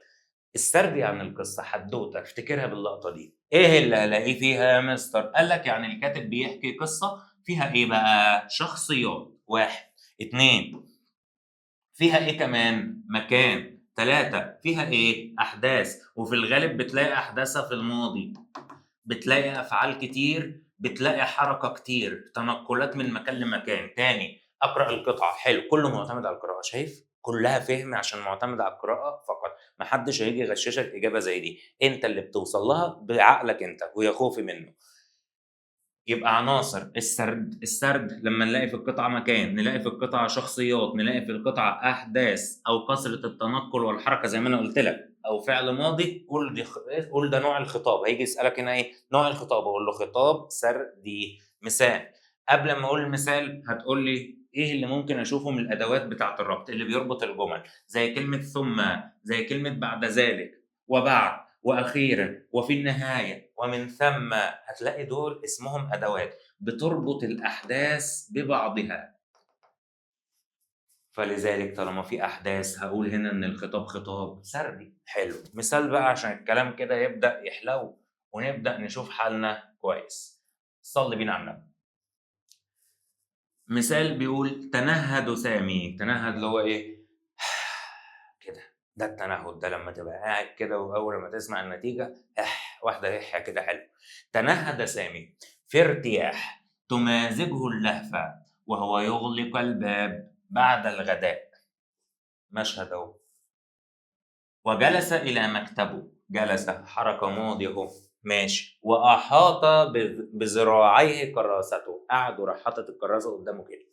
[SPEAKER 1] السردي عن القصة حدوتة، افتكرها باللقطه دي. ايه اللي هلاقيه فيها يا مستر؟ قال لك يعني الكاتب بيحكي قصة فيها ايه بقى؟ شخصيات، 1، 2، فيها ايه كمان؟ مكان، 3، فيها ايه؟ احداث، وفي الغالب بتلاقي احداثها في الماضي، بتلاقي افعال كتير، بتلاقي حركة كتير، تنقلات من مكان لمكان. تاني اقرا القطعة، حلو، كله معتمد على القراءة، شايف؟ كلها فهم عشان معتمد على القراءة فقط، محدش هيجي يغششك اجابه زي دي، انت اللي بتوصل لها بعقلك انت، ويا خوفي منه. يبقى عناصر السرد، السرد لما نلاقي في القطعة مكان، نلاقي في القطعة شخصيات، نلاقي في القطعة احداث او كثرة التنقل والحركة زي ما انا قلت لك، او فعل ماضي، قول دي قول ده نوع الخطاب. هيجي يسالك هنا ايه نوع الخطاب؟ اقول له خطاب سردي. مثال، قبل ما اقول المثال هتقول لي ايه اللي ممكن اشوفه من الادوات بتاعه الربط اللي بيربط الجمل، زي كلمة ثم، زي كلمة بعد ذلك، وبعد، واخيرا، وفي النهاية، ومن ثم. هتلاقي دول اسمهم ادوات بتربط الاحداث ببعضها. فلذلك طالما في احداث هقول هنا ان الخطاب خطاب سردي. حلو، مثال بقى عشان الكلام كده يبدا يحلو ونبدا نشوف حالنا كويس. صلي بينا على النبي. مثال بيقول تنهد سامي. تنهد اللي هو ايه كده، ده التنهد ده لما تبقى قاعد كده واول ما تسمع النتيجة واحدة اح كده. حلو. تنهد سامي في ارتياح تمازجه اللهفه وهو يغلق الباب بعد الغداء. مشهد اهو. وجلس الى مكتبه. جلس حركة ماضي اهو، ماشي. واحاط بذراعيه كراسته، قعد وراح حاطط الكراسة قدامه كده.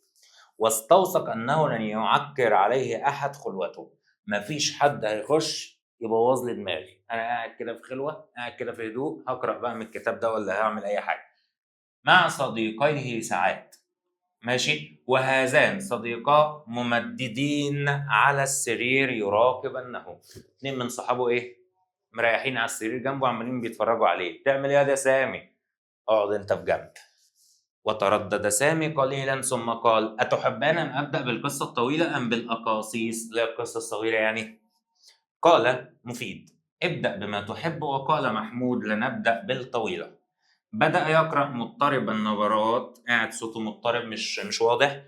[SPEAKER 1] واستوثق انه لن يعكر عليه احد خلوته. مفيش حد هيخش يبوظ لي دماغي، انا قاعد كده في خلوه، قاعد كده في هدوء، هقرا بقى من الكتاب ده ولا هعمل اي حاجة. مع صديقيه ساعات، ماشي. وهذان صديقا ممددين على السرير يراقبنه. 2 من صحابه ايه؟ مريحين على السرير جنبه عمالين بيتفرجوا عليه. تعمل ايه يا سامي؟ اقعد انت في جنب. وتردد سامي قليلا ثم قال: أتحبان أن أبدأ بالقصة الطويلة أم بالأقاصيص؟ لا، القصة الصغيرة يعني. قال مفيد: ابدأ بما تحب. وقال محمود: لنبدأ بالطويلة. بدأ يقرأ مضطرب النبرات، قاعد صوته مضطرب مش واضح،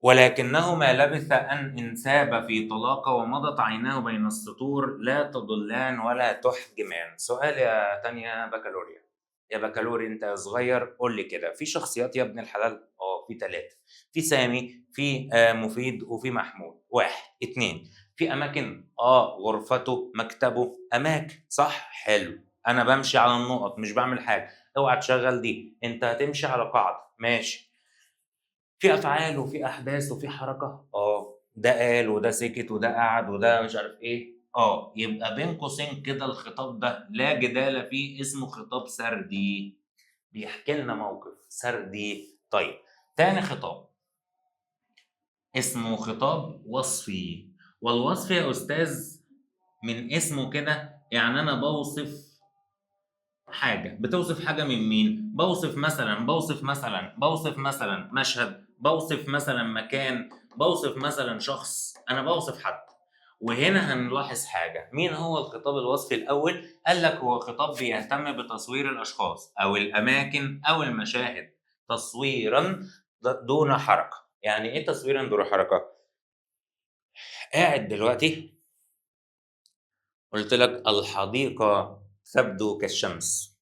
[SPEAKER 1] ولكنه ما لبث أن انساب في طلاقة ومضت عيناه بين السطور لا تضلان ولا تحجمان. سؤال يا تانية بكالوريا، يا بكالوري انت صغير قول لي كده، في شخصيات يا ابن الحلال؟ في 3، في سامي، في مفيد، وفي محمود. 1، 2. في اماكن، غرفته، مكتبه، اماكن، صح؟ حلو. انا بمشي على النقط مش بعمل حاجة، اوعى تشغل دي، انت هتمشي على قاعدة، ماشي. في افعال وفي احداث وفي حركة، ده قال وده سكت وده قعد وده مش عارف ايه، يبقى بين قوسين كده الخطاب ده لا جدال فيه، اسمه خطاب سردي، بيحكي لنا موقف سردي. طيب تاني خطاب اسمه خطاب وصفي. والوصف يا استاذ من اسمه كده يعني انا بوصف حاجة. بتوصف حاجة من مين؟ بوصف مثلا، بوصف مثلا، بوصف مثلا مشهد، بوصف مثلا مكان، بوصف مثلا شخص، انا بوصف حد. وهنا هنلاحظ حاجة، مين هو الخطاب الوصفي الأول؟ قال لك هو خطاب بيهتم بتصوير الأشخاص أو الأماكن أو المشاهد تصويرا دون حركة. يعني إيه تصويرا دون حركة؟ قاعد دلوقتي قلت لك الحديقة تبدو كالشمس،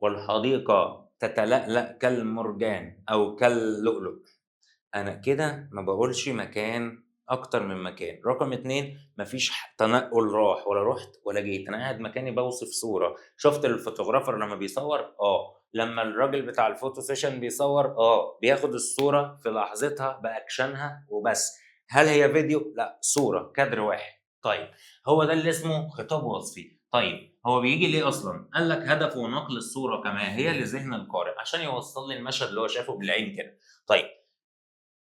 [SPEAKER 1] والحديقة تتلألأ كالمرجان أو كاللؤلؤ. أنا كده ما بقولش مكان أكتر من مكان. رقم 2، مفيش تنقل، راح ولا رحت ولا جيت، أنا قاعد مكاني بوصف صورة. شفت ال photographer لما بيصور؟ لما الراجل بتاع ال photo session بيصور، بياخد الصورة في لحظتها بأكشنها وبس. هل هي فيديو؟ لا، صورة كادر واحد. طيب هو ده اللي اسمه خطاب وصفي. طيب هو بيجي ليه اصلا؟ قال لك هدفه نقل الصورة كما هي لذهن القارئ عشان يوصل لي المشهد اللي هو شافه بالعين كده. طيب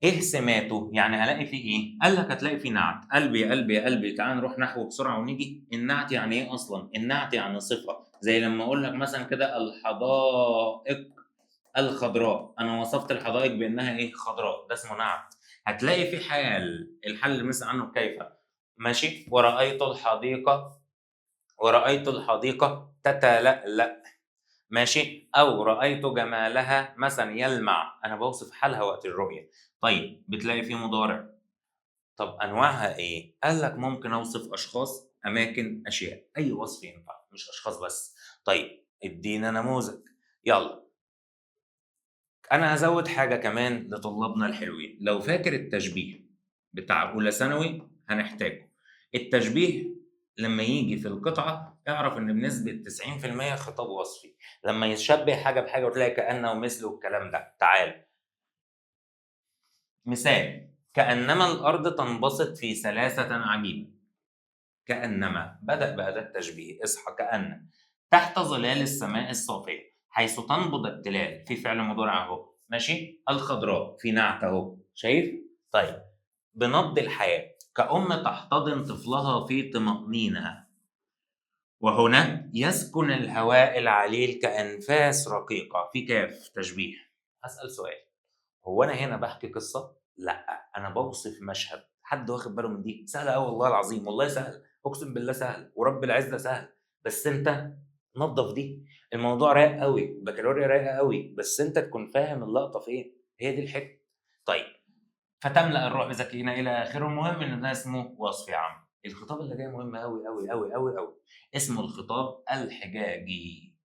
[SPEAKER 1] ايه سماته؟ يعني هلاقي فيه ايه؟ قال لك هتلاقي فيه نعت. قلبي يا قلبي يا قلبي، تعال نروح نحو بسرعة ونيجي. النعت يعني ايه اصلا؟ النعت يعني صفة، زي لما اقول لك مثلا كده الحدائق الخضراء، انا وصفت الحدائق بانها ايه؟ خضراء، ده اسمه نعت. هتلاقي في حال، الحال اللي بنسأل عنه كيف، ماشي؟ ورأيت الحديقة، ورأيت الحديقة تتلألأ، ماشي؟ أو رأيت جمالها مثلا يلمع، أنا بوصف حالها وقت الرؤية. طيب بتلاقي فيه مضارع. طب أنواعها إيه؟ قال لك ممكن أوصف أشخاص، أماكن، أشياء، أي وصف ينفع، مش أشخاص بس. طيب ادينا نموذج، يلا. أنا هزود حاجة كمان لطلابنا الحلوين، لو فاكر التشبيه بتاع أولى ثانوي هنحتاجه. التشبيه لما يجي في القطعة اعرف إن بنسبة 90% خطاب وصفي، لما يشبه حاجة بحاجة وتلاقي كأنه ومثله والكلام ده. تعال مثال، كأنما الأرض تنبسط في سلاسة عجيبة. كأنما، بدأ بأداة تشبيه، اصحى. كأن تحت ظلال السماء الصافية حيث تنبض التلال، في فعل مضارع اهو، ماشي؟ الخضراء في نعت اهو، شايف؟ طيب بنبض الحياة كأم تحتضن طفلها في طمأنينة، وهنا يسكن الهواء العليل كأنفاس رقيقة، في كاف تشبيه. أسأل سؤال، هو أنا هنا بحكي قصة؟ لا، أنا بوصف مشهد. حد واخد باله من دي؟ سهلة أوي والله العظيم، والله سهل، أقسم بالله سهل، ورب العزة سهل، بس أنت نظف دي. الموضوع رايق قوي، بكالوريا رايقة قوي، بس أنت تكون فاهم اللقطة فين، هي دي الحتة. طيب فتملأ الروح بسكينة إلى آخره. المهم إن ده اسمه وصف يا عم. الخطاب اللي جاي مهم قوي قوي قوي قوي قوي، اسمه الخطاب الحجاجي.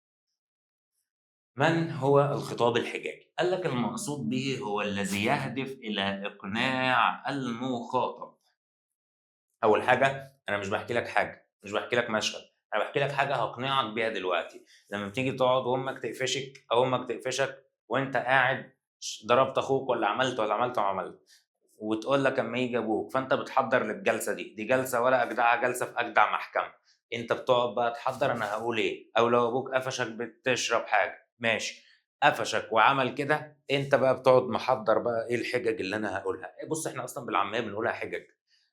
[SPEAKER 1] من هو الخطاب الحجاجي؟ قال لك المقصود به هو الذي يهدف إلى إقناع المخاطب. أول حاجة، أنا مش بحكي لك حاجة، مش بحكي لك مشهد، أنا بحكي لك حاجة هقنعك بيها دلوقتي. لما بتيجي تقعد وأمك تقفشك أو أمك تقفشك وأنت قاعد ضربت أخوك ولا عملت ولا عملت وعملت، وتقول لك اما يجي ابوك، فانت بتحضر للجلسه دي، دي جلسه ولا اجدعها جلسه في اجدع محكمة، انت بتقعد بقى تحضر انا هقول ايه. او لو ابوك قفشك بتشرب حاجة، ماشي، قفشك وعمل كده، انت بقى بتقعد محضر بقى ايه الحجج اللي انا هقولها. بص احنا اصلا بالعامية بنقولها حجج،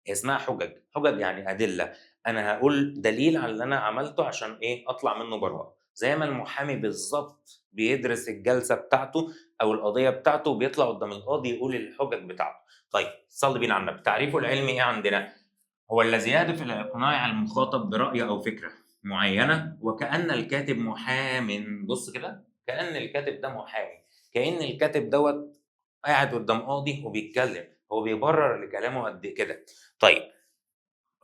[SPEAKER 1] هي اسمها حجج، حجج يعني ادلة، انا هقول دليل على اللي انا عملته عشان ايه؟ اطلع منه براءه. زي ما المحامي بالظبط بيدرس الجلسة بتاعته او القضية بتاعته وبيطلع قدام القاضي يقول الحجج بتاعته. طيب صلي بينا على النبي. تعريفه العلمي ايه عندنا؟ هو الذي يهدف الى اقناع المخاطب براي او فكرة معينة، وكأن الكاتب محام. بص كده، كأن الكاتب ده محامي، كأن الكاتب دوت قاعد قدام قاضي وبيتكلم، هو بيبرر لكلامه قد كده. طيب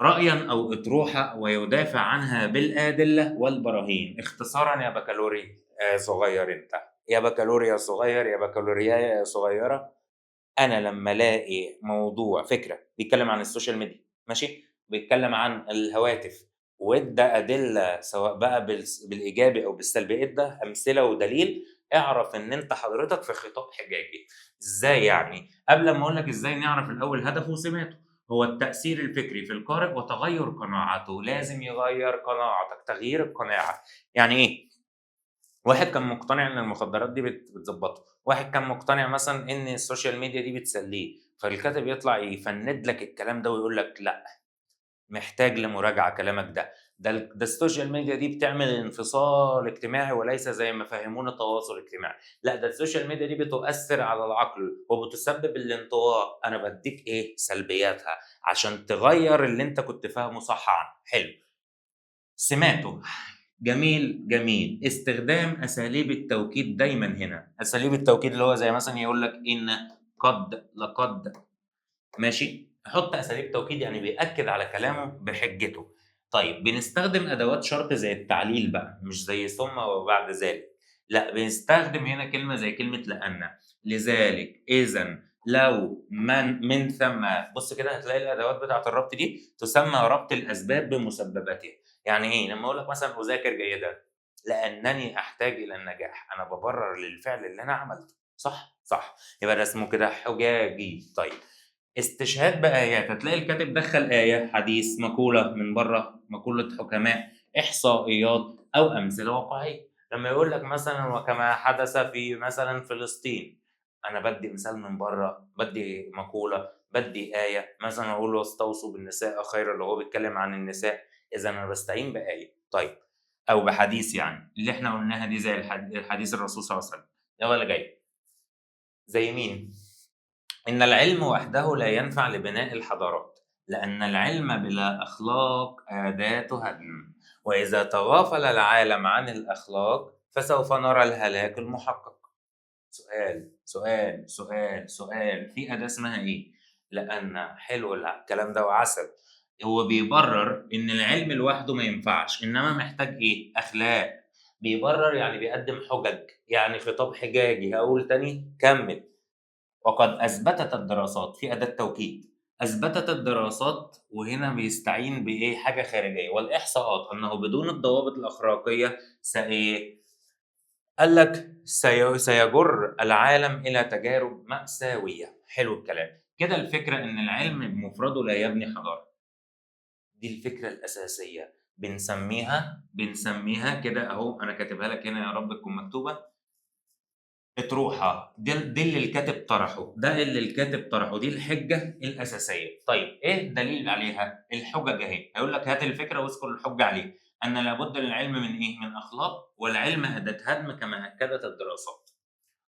[SPEAKER 1] رأيا أو أطروحة ويدافع عنها بالأدلة والبراهين. اختصارا يا بكالوري صغير، انت يا بكالوريا صغير، يا بكالوريا يا صغيرة، أنا لما ألاقي موضوع فكرة بيتكلم عن ال social media، ماشي، بيتكلم عن الهواتف، وادى أدلة سواء بقى بالإيجابي أو بالسلبي، ادى أمثلة ودليل، اعرف إن أنت حضرتك في خطاب حجاجي. إزاي يعني؟ قبل ما أقول لك إزاي نعرف الأول هدفه وسماته. هو التأثير الفكري في القارئ وتغير قناعته. لازم يغير قناعتك، تغيير القناعة. يعني إيه؟ واحد كان مقتنع إن المخدرات دي بتظبطه، واحد كان مقتنع مثلا إن ال social media دي بتسليه، فالكاتب يطلع يفند لك الكلام ده ويقول لك لا، محتاج لمراجعة كلامك ده، ده ال social media دي بتعمل انفصال اجتماعي وليس زي ما فهمونا تواصل اجتماعي، لا ده ال social media دي بتؤثر على العقل وبتسبب الانطواء. انا بديك ايه سلبياتها عشان تغير اللي انت كنت فاهمه صح عنه. حلو. سماته جميل جميل. استخدام اساليب التوكيد دايما هنا، اساليب التوكيد اللي هو زي مثلا يقول لك ان، قد، لقد، ماشي، يحط اساليب توكيد، يعني بيأكد على كلامه بحجته. طيب بنستخدم ادوات شرط زي التعليل بقى، مش زي ثم وبعد ذلك، لا بنستخدم هنا كلمة زي كلمة لان، لذلك، اذا، لو، من ثم. بص كده هتلاقي الادوات بتاعه الربط دي تسمى ربط الاسباب بمسبباتها. يعني ايه؟ لما اقول لك مثلا اذاكر جيدا لانني احتاج الى النجاح، انا ببرر للفعل اللي انا عملته، صح؟ صح. يبقى ده اسمه كده حجاجي. طيب استشهاد بآيات، هتلاقي الكاتب دخل آية، حديث، مقولة من بره، مقولة حكماء، إحصائيات أو أمثلة واقعية. لما يقول لك مثلا وكما حدث في مثلا فلسطين، أنا بدي مثال من بره، بدي مقولة، بدي آية، مثلا أقول واستوصوا بالنساء خيرا، اللي هو بيتكلم عن النساء، إذا أنا بستعين بآية. طيب أو بحديث، يعني اللي إحنا قلناها دي زي الحديث الرسول صلى الله عليه وسلم. يلا اللي جاي زي مين؟ إن العلم وحده لا ينفع لبناء الحضارات، لأن العلم بلا أخلاق أداة هدم، وإذا تغافل العالم عن الأخلاق فسوف نرى الهلاك المحقق. سؤال سؤال سؤال سؤال، في أداة اسمها إيه؟ لأن. حلو الكلام ده وعسل. هو بيبرر إن العلم لوحده ما ينفعش، إنما محتاج إيه؟ أخلاق. بيبرر يعني بيقدم حجج، يعني خطاب حجاجي. هقول تاني، كمل. وقد أثبتت الدراسات، في أداة توكيد، أثبتت الدراسات، وهنا بيستعين بإيه؟ حاجة خارجية، والإحصاءات أنه بدون الضوابط الأخلاقية سإيه؟ قال لك سيجر العالم إلى تجارب مأساوية. حلو الكلام كده. الفكرة إن العلم بمفرده لا يبني حضارة، دي الفكرة الأساسية، بنسميها كده أهو، أنا كاتبها لك هنا يا رب تكون مكتوبة. اطروحة، دي اللي الكاتب طرحه، ده اللي الكاتب طرحه، دي الحجة الأساسية. طيب إيه الدليل عليها؟ الحجج أهي، هيقول لك هات الفكرة واذكر الحجة عليه، أن لابد للعلم من إيه؟ من أخلاق، والعلم أداة هدم كما أكدت الدراسات،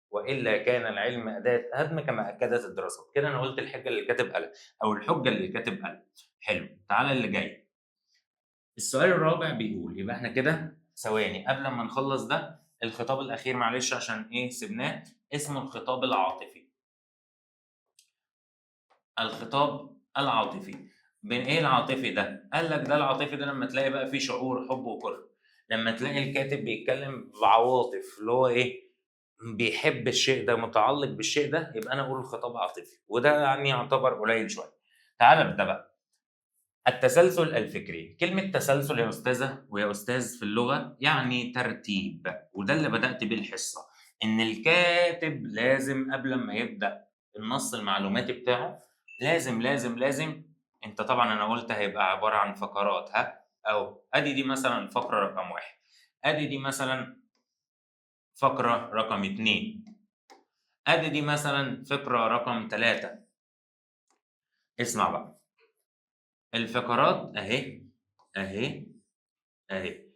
[SPEAKER 1] وإلا كان العلم أداة هدم كما أكدت الدراسات. كده أنا قلت الحجة اللي الكاتب قالها أو الحجة اللي الكاتب قالها. حلو، تعالى اللي جاي. السؤال الرابع بيقول، يبقى إحنا كده ثواني قبل ما نخلص ده الخطاب الأخير، معلش عشان إيه سيبناه، اسمه الخطاب العاطفي. الخطاب العاطفي، بين إيه العاطفي ده؟ قال لك ده العاطفي ده لما تلاقي بقى فيه شعور حب وكره، لما تلاقي الكاتب بيتكلم بعواطف، اللي هو إيه؟ بيحب الشيء ده، متعلق بالشيء ده، يبقى أنا أقول الخطاب عاطفي، وده يعني يعتبر قليل شوية. تعال نبدأ بقى. التسلسل الفكري. كلمة تسلسل يا أستاذة ويا أستاذ في اللغة يعني ترتيب، وده اللي بدأت بيه الحصة، إن الكاتب لازم قبل ما يبدأ النص المعلوماتي بتاعه لازم لازم لازم، أنت طبعا أنا قلت هيبقى عبارة عن فقرات، ها؟ أو أدي دي مثلا فقرة رقم 1، أدي دي مثلا فقرة رقم 2، أدي دي مثلا فقرة رقم 3. اسمع بقى الفقرات اهي اهي اهي،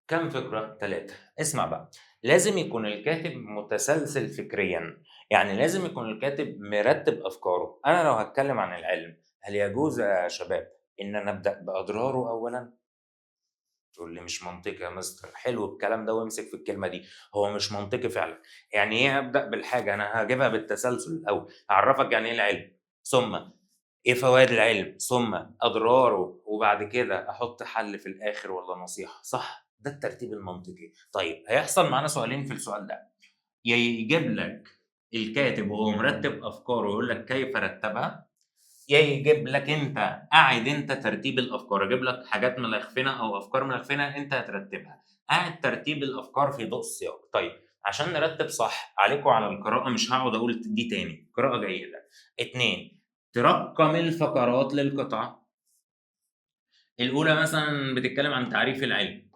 [SPEAKER 1] كم فقرة؟ 3. اسمع بقى، لازم يكون الكاتب متسلسل فكريا، يعني لازم يكون الكاتب مرتب افكاره. انا لو هتكلم عن العلم، هل يجوز يا شباب ان انا ابدا باضراره اولا؟ تقول لي مش منطقي يا مستر. حلو الكلام ده، وامسك في الكلمة دي، هو مش منطقي فعلا. يعني ايه ابدا بالحاجة؟ انا هجيبها بالتسلسل الاول، هعرفك يعني ايه العلم، ثم ايه فوائد العلم، ثم اضراره، وبعد كده احط حل في الاخر ولا نصيحة، صح؟ ده الترتيب المنطقي. طيب هيحصل معانا سؤالين في السؤال ده، يا يجيب لك الكاتب وهو مرتب افكاره ويقول لك كيف رتبها، يا يجيب لك انت قاعد انت ترتيب الافكار، يجيب لك حاجات ملخفنه او افكار ملخفنه انت هترتبها، قاعد ترتيب الافكار في ضوء السياق. طيب عشان نرتب صح، عليكم على القراءة، مش هقعد اقول دي تاني، قراءة جيدة. 2، ترقم الفقرات للقطعة. الأولى مثلا بتتكلم عن تعريف العلم،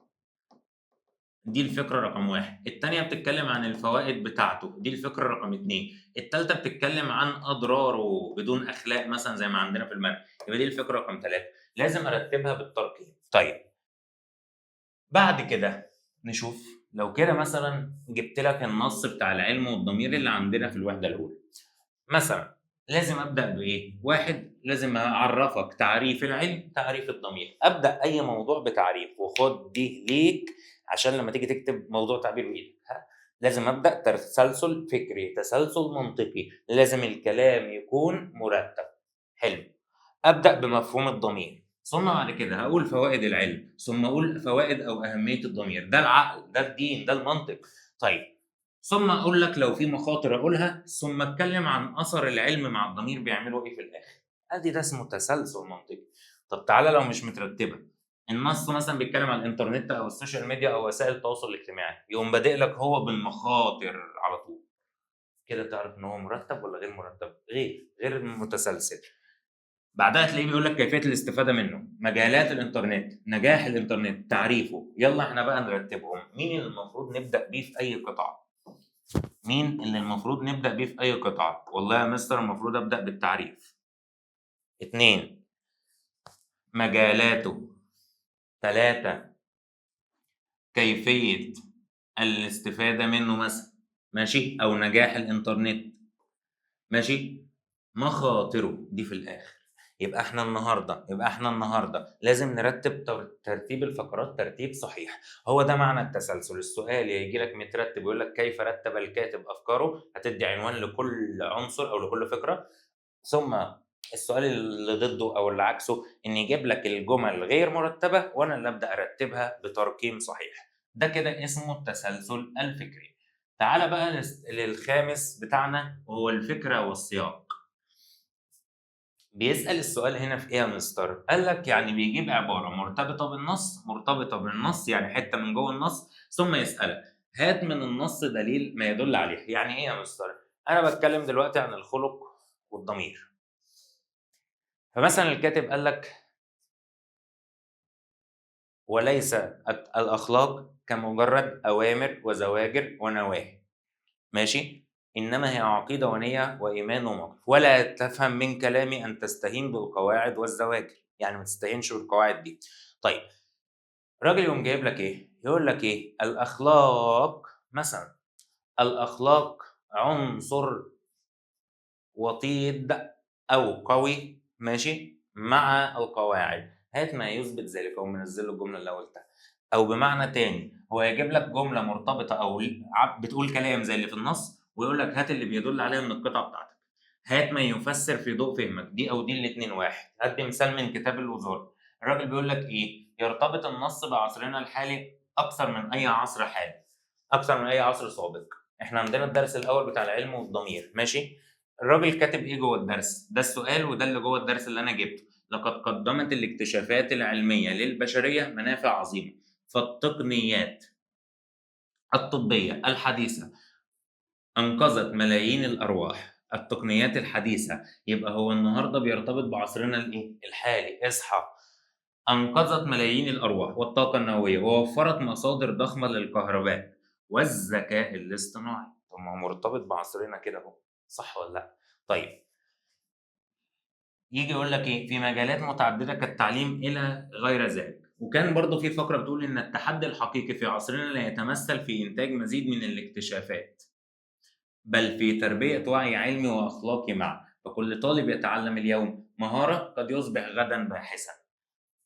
[SPEAKER 1] دي الفكرة رقم 1. الثانية بتتكلم عن الفوائد بتاعته، دي الفكرة رقم 2. الثالثة بتتكلم عن أضراره بدون أخلاق مثلا زي ما عندنا في المنهج، يبقى دي الفكرة رقم 3. لازم أرتبها بالترقيم. طيب بعد كده نشوف لو كده مثلا جبت لك النص بتاع العلم والضمير اللي عندنا في الوحدة الأولى مثلا، لازم ابدا بايه؟ 1، لازم اعرفك تعريف العلم، تعريف الضمير. ابدا اي موضوع بتعريف، وخد دي ليك عشان لما تيجي تكتب موضوع تعبير بايدك، ها؟ لازم ابدا تسلسل فكري، تسلسل منطقي، لازم الكلام يكون مرتب. حلو. ابدا بمفهوم الضمير، ثم بعد كده هقول فوائد العلم، ثم اقول فوائد او اهمية الضمير. ده العقل، ده الدين، ده المنطق. طيب ثم اقول لك لو في مخاطر اقولها، ثم اتكلم عن اثر العلم مع الضمير بيعملوا ايه في الاخر. ادي ده اسمه تسلسل منطقي. طب تعالى لو مش مترتبة، النص مثلا بيتكلم عن الانترنت او ال social media او وسائل التواصل الاجتماعي، يقوم بادئ لك هو بالمخاطر على طول. كده تعرف ان هو مرتب ولا غير مرتب؟ غير متسلسل. بعدها تلاقيه بيقول لك كيفية الاستفادة منه، مجالات الانترنت، نجاح الانترنت، تعريفه. يلا احنا بقى نرتبهم. مين اللي المفروض نبدا بيه في اي قطعه؟ مين اللي المفروض نبدا بيه في اي قطعه؟ والله يا مستر المفروض ابدا بالتعريف. 2 مجالاته، 3 كيفية الاستفادة منه مثلا، ماشي، او نجاح الانترنت، ماشي، مخاطره دي في الاخر. يبقى احنا النهارده لازم نرتب ترتيب الفقرات ترتيب صحيح. هو ده معنى التسلسل. السؤال يجي لك مترتب ويقول لك كيف رتب الكاتب افكاره، هتدي عنوان لكل عنصر او لكل فكرة. ثم السؤال اللي ضده او اللي عكسه ان يجيب لك الجمل غير مرتبه وانا اللي ابدا ارتبها بترقيم صحيح. ده كده اسمه التسلسل الفكري. تعال بقى للخامس بتاعنا وهو الفكرة والسياق. بيسأل السؤال هنا في ايه يا مستر؟ قال لك يعني بيجيب عبارة مرتبطة بالنص، مرتبطة بالنص يعني حتة من جوه النص، ثم يسألك هات من النص دليل ما يدل عليه. يعني ايه يا مستر؟ أنا بتكلم دلوقتي عن الخلق والضمير. فمثلا الكاتب قال لك وليس الأخلاق كمجرد أوامر وزواجر ونواهي، ماشي، إنما هي عقيدة ونية وإيمان وموقف، ولا تفهم من كلامي أن تستهين بالقواعد والزواجر، يعني ما تستهينش بالقواعد دي. طيب راجل يقوم جايب لك إيه؟ يقول لك إيه؟ الأخلاق مثلا، الأخلاق عنصر وطيد أو قوي، ماشي، مع القواعد، هات ما يثبت ذلك. هو منزل له الجملة اللي قلتها. أو بمعنى تاني هو يجيب لك جملة مرتبطة أو بتقول كلام زي اللي في النص ويقول لك هات اللي بيدل عليها من القطعة بتاعتك، هات ما يفسر في ضوء فهمك، دي او دي الاثنين واحد. هدي مثال من كتاب الوزارة. الراجل بيقول لك ايه؟ يرتبط النص بعصرنا الحالي اكثر من اي عصر حالي، اكثر من اي عصر سابق. احنا عندنا الدرس الاول بتاع العلم والضمير، ماشي. الراجل كاتب ايه جوه الدرس؟ ده السؤال وده اللي جوه الدرس اللي انا جبته. لقد قدمت الاكتشافات العلمية للبشرية منافع عظيمة، فالتقنيات الطبية الحديثة أنقذت ملايين الأرواح. التقنيات الحديثة، يبقى هو النهارده بيرتبط بعصرنا الإيه؟ الحالي. اصحى. أنقذت ملايين الأرواح والطاقة النووية ووفرت مصادر ضخمة للكهرباء والذكاء الاصطناعي. طب ما هو مرتبط بعصرنا كده أهو، صح ولا لأ؟ طيب يجي يقول لك إيه؟ في مجالات متعددة كالتعليم إلى غير ذلك. وكان برضو في فقرة بتقول إن التحدي الحقيقي في عصرنا لا يتمثل في إنتاج مزيد من الاكتشافات، بل في تربية وعي علمي وأخلاقي معه، فكل طالب يتعلم اليوم مهارة قد يصبح غدا باحثا.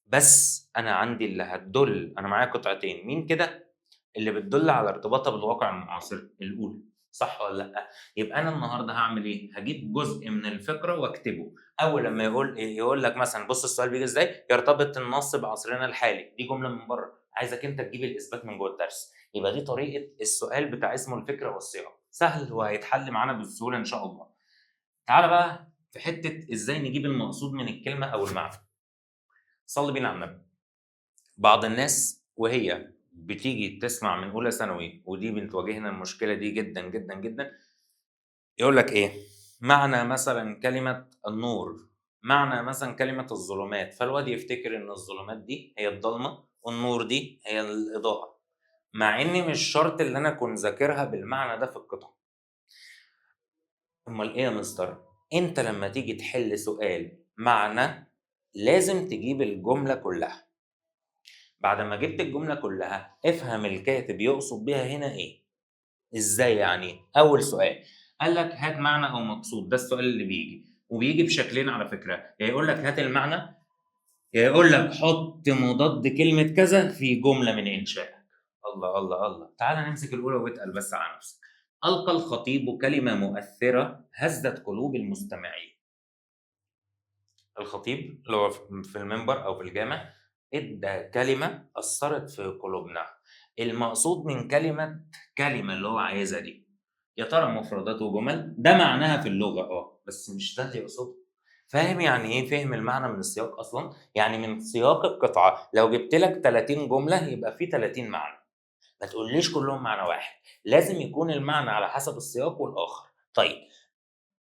[SPEAKER 1] بس أنا عندي اللي هتدل، أنا معايا قطعتين، مين كده اللي بتدل على ارتباطها بالواقع المعاصر؟ الأولى، صح ولا لأ؟ يبقى أنا النهارده هعمل إيه؟ هجيب جزء من الفكرة وأكتبه. أول لما يقول لك مثلا، بص السؤال بيجي إزاي؟ يرتبط النص بعصرنا الحالي، دي جملة من بره، عايزك أنت تجيب الإثبات من جوه الدرس. يبقى دي طريقة السؤال بتاع اسمه الفكرة والسياق. سهل وهيتحل معانا بالسهولة إن شاء الله. تعالى بقى في حتة إزاي نجيب المقصود من الكلمة أو المعنى. صلي بينا على النبي. بعض الناس وهي بتيجي تسمع من أولى ثانوي، ودي بتواجهنا المشكلة دي جدا جدا جدا، يقول لك إيه؟ معنى مثلا كلمة النور، معنى مثلا كلمة الظلمات، فالواد يفتكر إن الظلمات دي هي الضلمة والنور دي هي الإضاءة، مع إني مش شرط اللي أنا أكون ذاكرها بالمعنى ده في القطعة. أمال إيه يا مستر؟ أنت لما تيجي تحل سؤال معنى لازم تجيب الجملة كلها. بعد ما جبت الجملة كلها افهم الكاتب يقصد بيها هنا إيه؟ إزاي يعني؟ أول سؤال قال لك هات معنى أو مقصود، ده السؤال اللي بيجي، وبيجي بشكلين على فكرة، يا يقول لك هات المعنى، يا يقول لك حط مضاد كلمة كذا في جملة من إنشائك. الله الله الله، تعال نمسك الأولى واتقل بس على نفسك. ألقى الخطيب كلمة مؤثرة هزت قلوب المستمعين. الخطيب اللي هو في المنبر أو في الجامع ادى كلمة أثرت في قلوبنا. المقصود من كلمة كلمة اللي هو عايزها دي يا ترى مفردات وجمل؟ ده معناها في اللغة بس مش ده اللي يقصده. فاهم يعني ايه فهم المعنى من السياق اصلا؟ يعني من سياق القطعة، لو جبت لك 30 جملة يبقى في 30 معنى. ما تقوليش كلهم معنى واحد، لازم يكون المعنى على حسب السياق والاخر. طيب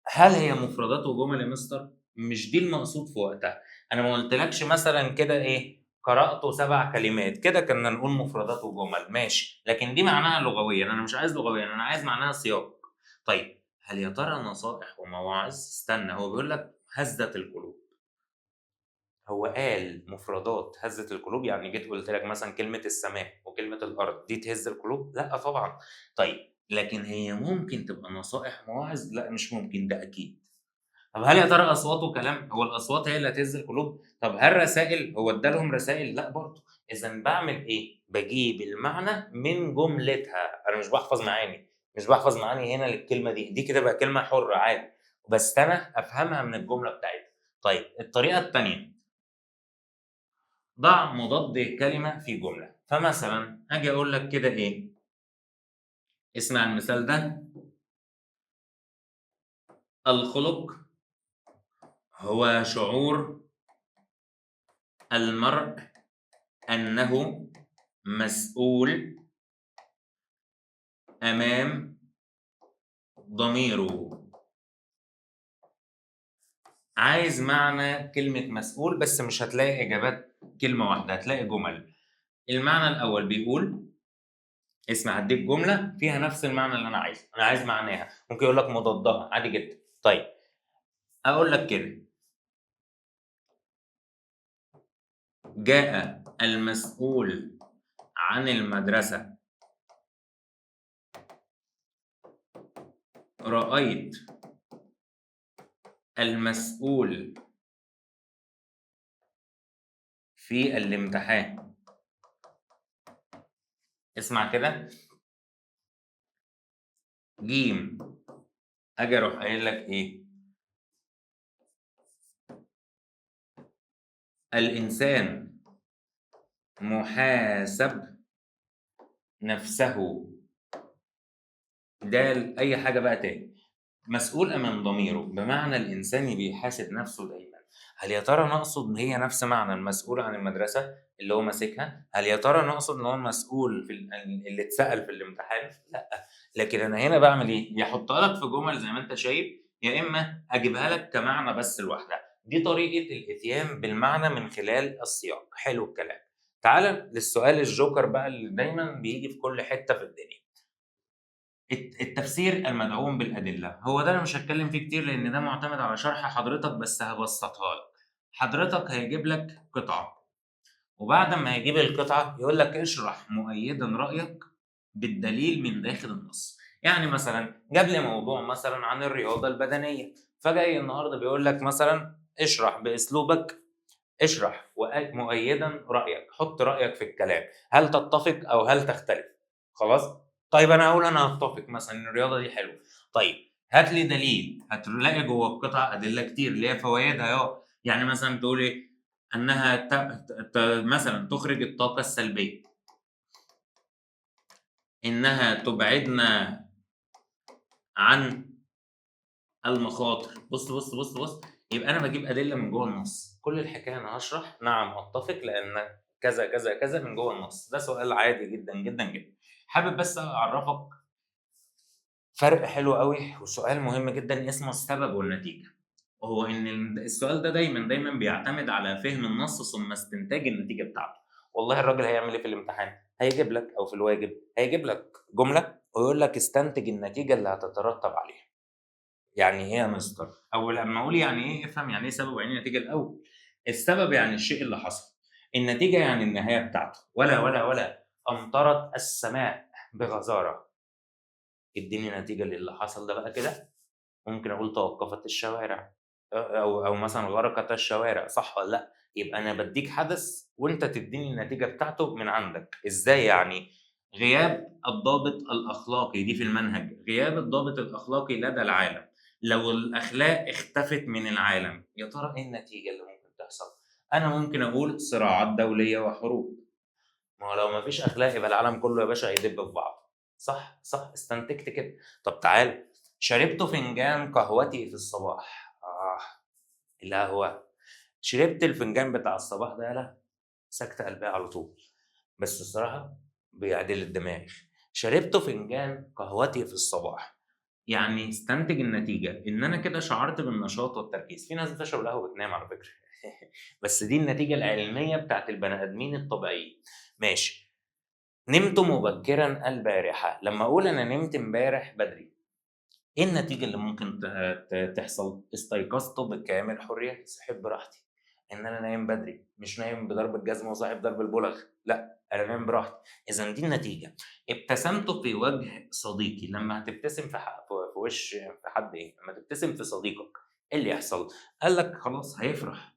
[SPEAKER 1] هل هي مفردات وجمل يا مستر؟ مش دي المقصود في وقتها. انا ما قلتلكش مثلا كده ايه قرأت 7 كلمات كده كنا نقول مفردات وجمل ماشي، لكن دي معناها لغويا، انا مش عايز لغويا، انا عايز معناها سياق. طيب هل يا ترى نصائح ومواعظ؟ استنى، هو بيقول لك هزت القلوب. هو قال مفردات هزت القلوب؟ يعني جيت قلت لك مثلا كلمة السماء وكلمة الأرض دي تهز القلوب؟ لا طبعا. طيب لكن هي ممكن تبقى نصائح ومواعظ؟ لا مش ممكن، ده أكيد. طب هل يا ترى أصوات وكلام؟ هو الأصوات هي اللي هتهز القلوب؟ طب هل رسائل؟ هو ادالهم رسائل؟ لا برضه. إذا بعمل إيه؟ بجيب المعنى من جملتها، أنا مش بحفظ معاني، مش بحفظ معاني هنا للكلمة دي، دي كده بقى كلمة حرة عادي، بس أنا أفهمها من الجملة بتاعتها. طيب الطريقة الثانية، ضع مضاد كلمة في جملة. فمثلا أجي أقول لك كده إيه؟ اسمع المثال ده، الخلق هو شعور المرء أنه مسؤول أمام ضميره. عايز معنى كلمة مسؤول، بس مش هتلاقي إجابات كلمة واحدة، هتلاقي جمل. المعنى الأول بيقول، اسمع هديك جملة فيها نفس المعنى اللي أنا عايزه، أنا عايز معناها، ممكن يقول لك مضادها عادي جدا. طيب أقول لك كده، جاء المسؤول عن المدرسة، رأيت المسؤول في الامتحان. اسمع كده، جيم، اجي اروح قايل لك ايه؟ الانسان محاسب نفسه، ده اي حاجة بقى تاني، مسؤول امام ضميره، بمعنى الانسان بيحاسب نفسه دايما. هل يا ترى نقصد هي نفس معنى المسؤول عن المدرسة اللي هو ماسكها؟ هل يا ترى نقصد ان هو المسؤول في اللي اتسال في الامتحان؟ لا، لكن انا هنا بعمل ايه؟ يا احطها لك في جمل زي ما انت شايف، يا اما اجيبها لك كمعنى بس لوحدها. دي طريقه الاتيان بالمعنى من خلال السياق. حلو الكلام. تعال للسؤال الجوكر بقى اللي دايما بيجي في كل حتة في الدنيا، التفسير المدعوم بالادلة. هو ده انا مش هتكلم فيه كتير لان ده معتمد على شرح حضرتك، بس هبسطها لك. حضرتك هيجيب لك قطعه، وبعد ما هيجيب القطعة يقول لك اشرح مؤيدا رايك بالدليل من داخل النص. يعني مثلا جاب لي موضوع مثلا عن الرياضة البدنية، فجاي النهارده بيقول لك مثلا اشرح باسلوبك، اشرح مؤيدا رايك، حط رايك في الكلام، هل تتفق او هل تختلف؟ خلاص؟ طيب انا هقول انا هتفق مثلا ان الرياضة دي حلوة. طيب هات لي دليل، هتلاقي جوه القطعة ادلة كتير اللي هي فوائدها اهو. يعني مثلا تقول ايه؟ انها مثلا تخرج الطاقة السلبية، انها تبعدنا عن المخاطر. بص بص بص بص، يبقى انا بجيب ادلة من جوه النص. كل الحكاية انا هشرح نعم اتفق لان كذا كذا كذا من جوه النص. ده سؤال عادي جدا جدا جدا. حابب بس اعرفك فرق حلو قوي وسؤال مهم جدا اسمه السبب والنتيجة. وهو ان السؤال ده دايما دايما بيعتمد على فهم النص ثم استنتاج النتيجة بتاعته. والله الراجل هيعمل ايه في الامتحان؟ هيجيب لك او في الواجب هيجيب لك جملة ويقول لك استنتج النتيجة اللي هتترتب عليها. يعني ايه يا مستر؟ او لما اقول يعني ايه، افهم يعني ايه سبب ويعني ايه نتيجة الاول. السبب يعني الشيء اللي حصل، النتيجة يعني النهاية بتاعته. ولا ولا ولا امطرت السماء بغزاره، اديني نتيجة للي حصل ده بقى كده. ممكن اقول توقفت الشوارع او مثلا غرقت الشوارع، صح ولا لا؟ يبقى انا بديك حدث وانت تديني النتيجة بتاعته من عندك. ازاي يعني؟ غياب الضابط الاخلاقي، دي في المنهج، غياب الضابط الاخلاقي لدى العالم. لو الاخلاق اختفت من العالم، يا ترى ايه النتيجة اللي ممكن تحصل؟ انا ممكن اقول صراعات دولية وحروب. ما هو لو ما فيش اخلاق يبقى العالم كله يا باشا هيدب في بعض. صح صح، استنتجت كده. طب تعال، شربت فنجان قهوتي في الصباح. القهوة، شربت الفنجان بتاع الصباح ده، لا سكتة قلبية على طول، بس الصراحة بيعدل الدماغ. شربت فنجان قهوتي في الصباح، يعني استنتج النتيجة إن أنا كده شعرت بالنشاط والتركيز. في ناس بتشرب القهوة وبتنام على فكرة بس دي النتيجة العلمية بتاعت البني آدمين الطبيعيين. ماشي. نمت مبكرا البارحة، لما أقول أنا نمت امبارح بدري، إيه النتيجة اللي ممكن تحصل؟ استيقظت بكامل حريتي، صحيت براحتي، إن أنا نايم بدري، مش نايم بضرب الجزمة وصاحي بضرب البلغ، لا أنا نايم براحتي. إذا دي النتيجة. ابتسمت في وجه صديقي، لما هتبتسم في وش في حد إيه؟ لما تبتسم في صديقك إيه اللي يحصل؟ قال لك خلاص هيفرح،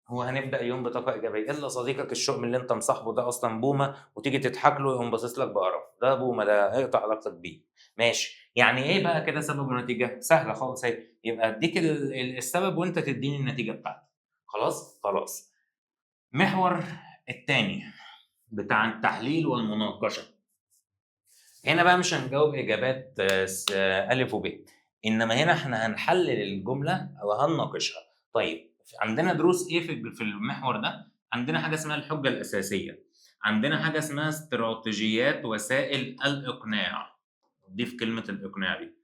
[SPEAKER 1] هو هنبدا يوم بطاقة ايجابية. الا صديقك الشؤم اللي انت مصاحبه ده اصلا بومه، وتيجي تضحك له يقوم باصص لك بقرف، ده بومه، ده اقطع علاقتك بيه. ماشي. يعني ايه بقى كده سبب ونتيجة؟ سهلة خالص اهي، يبقى اديك السبب وانت تديني النتيجة بتاعتك. خلاص خلاص. محور الثاني بتاع التحليل والمناقشه. هنا بقى مش هنجاوب اجابات الف وب، انما هنا احنا هنحلل الجملة وهنناقشها. طيب عندنا دروس ايه في المحور ده؟ عندنا حاجة اسمها الحجة الاساسية، عندنا حاجة اسمها استراتيجيات وسائل الاقناع، ضيف كلمة الاقناع دي.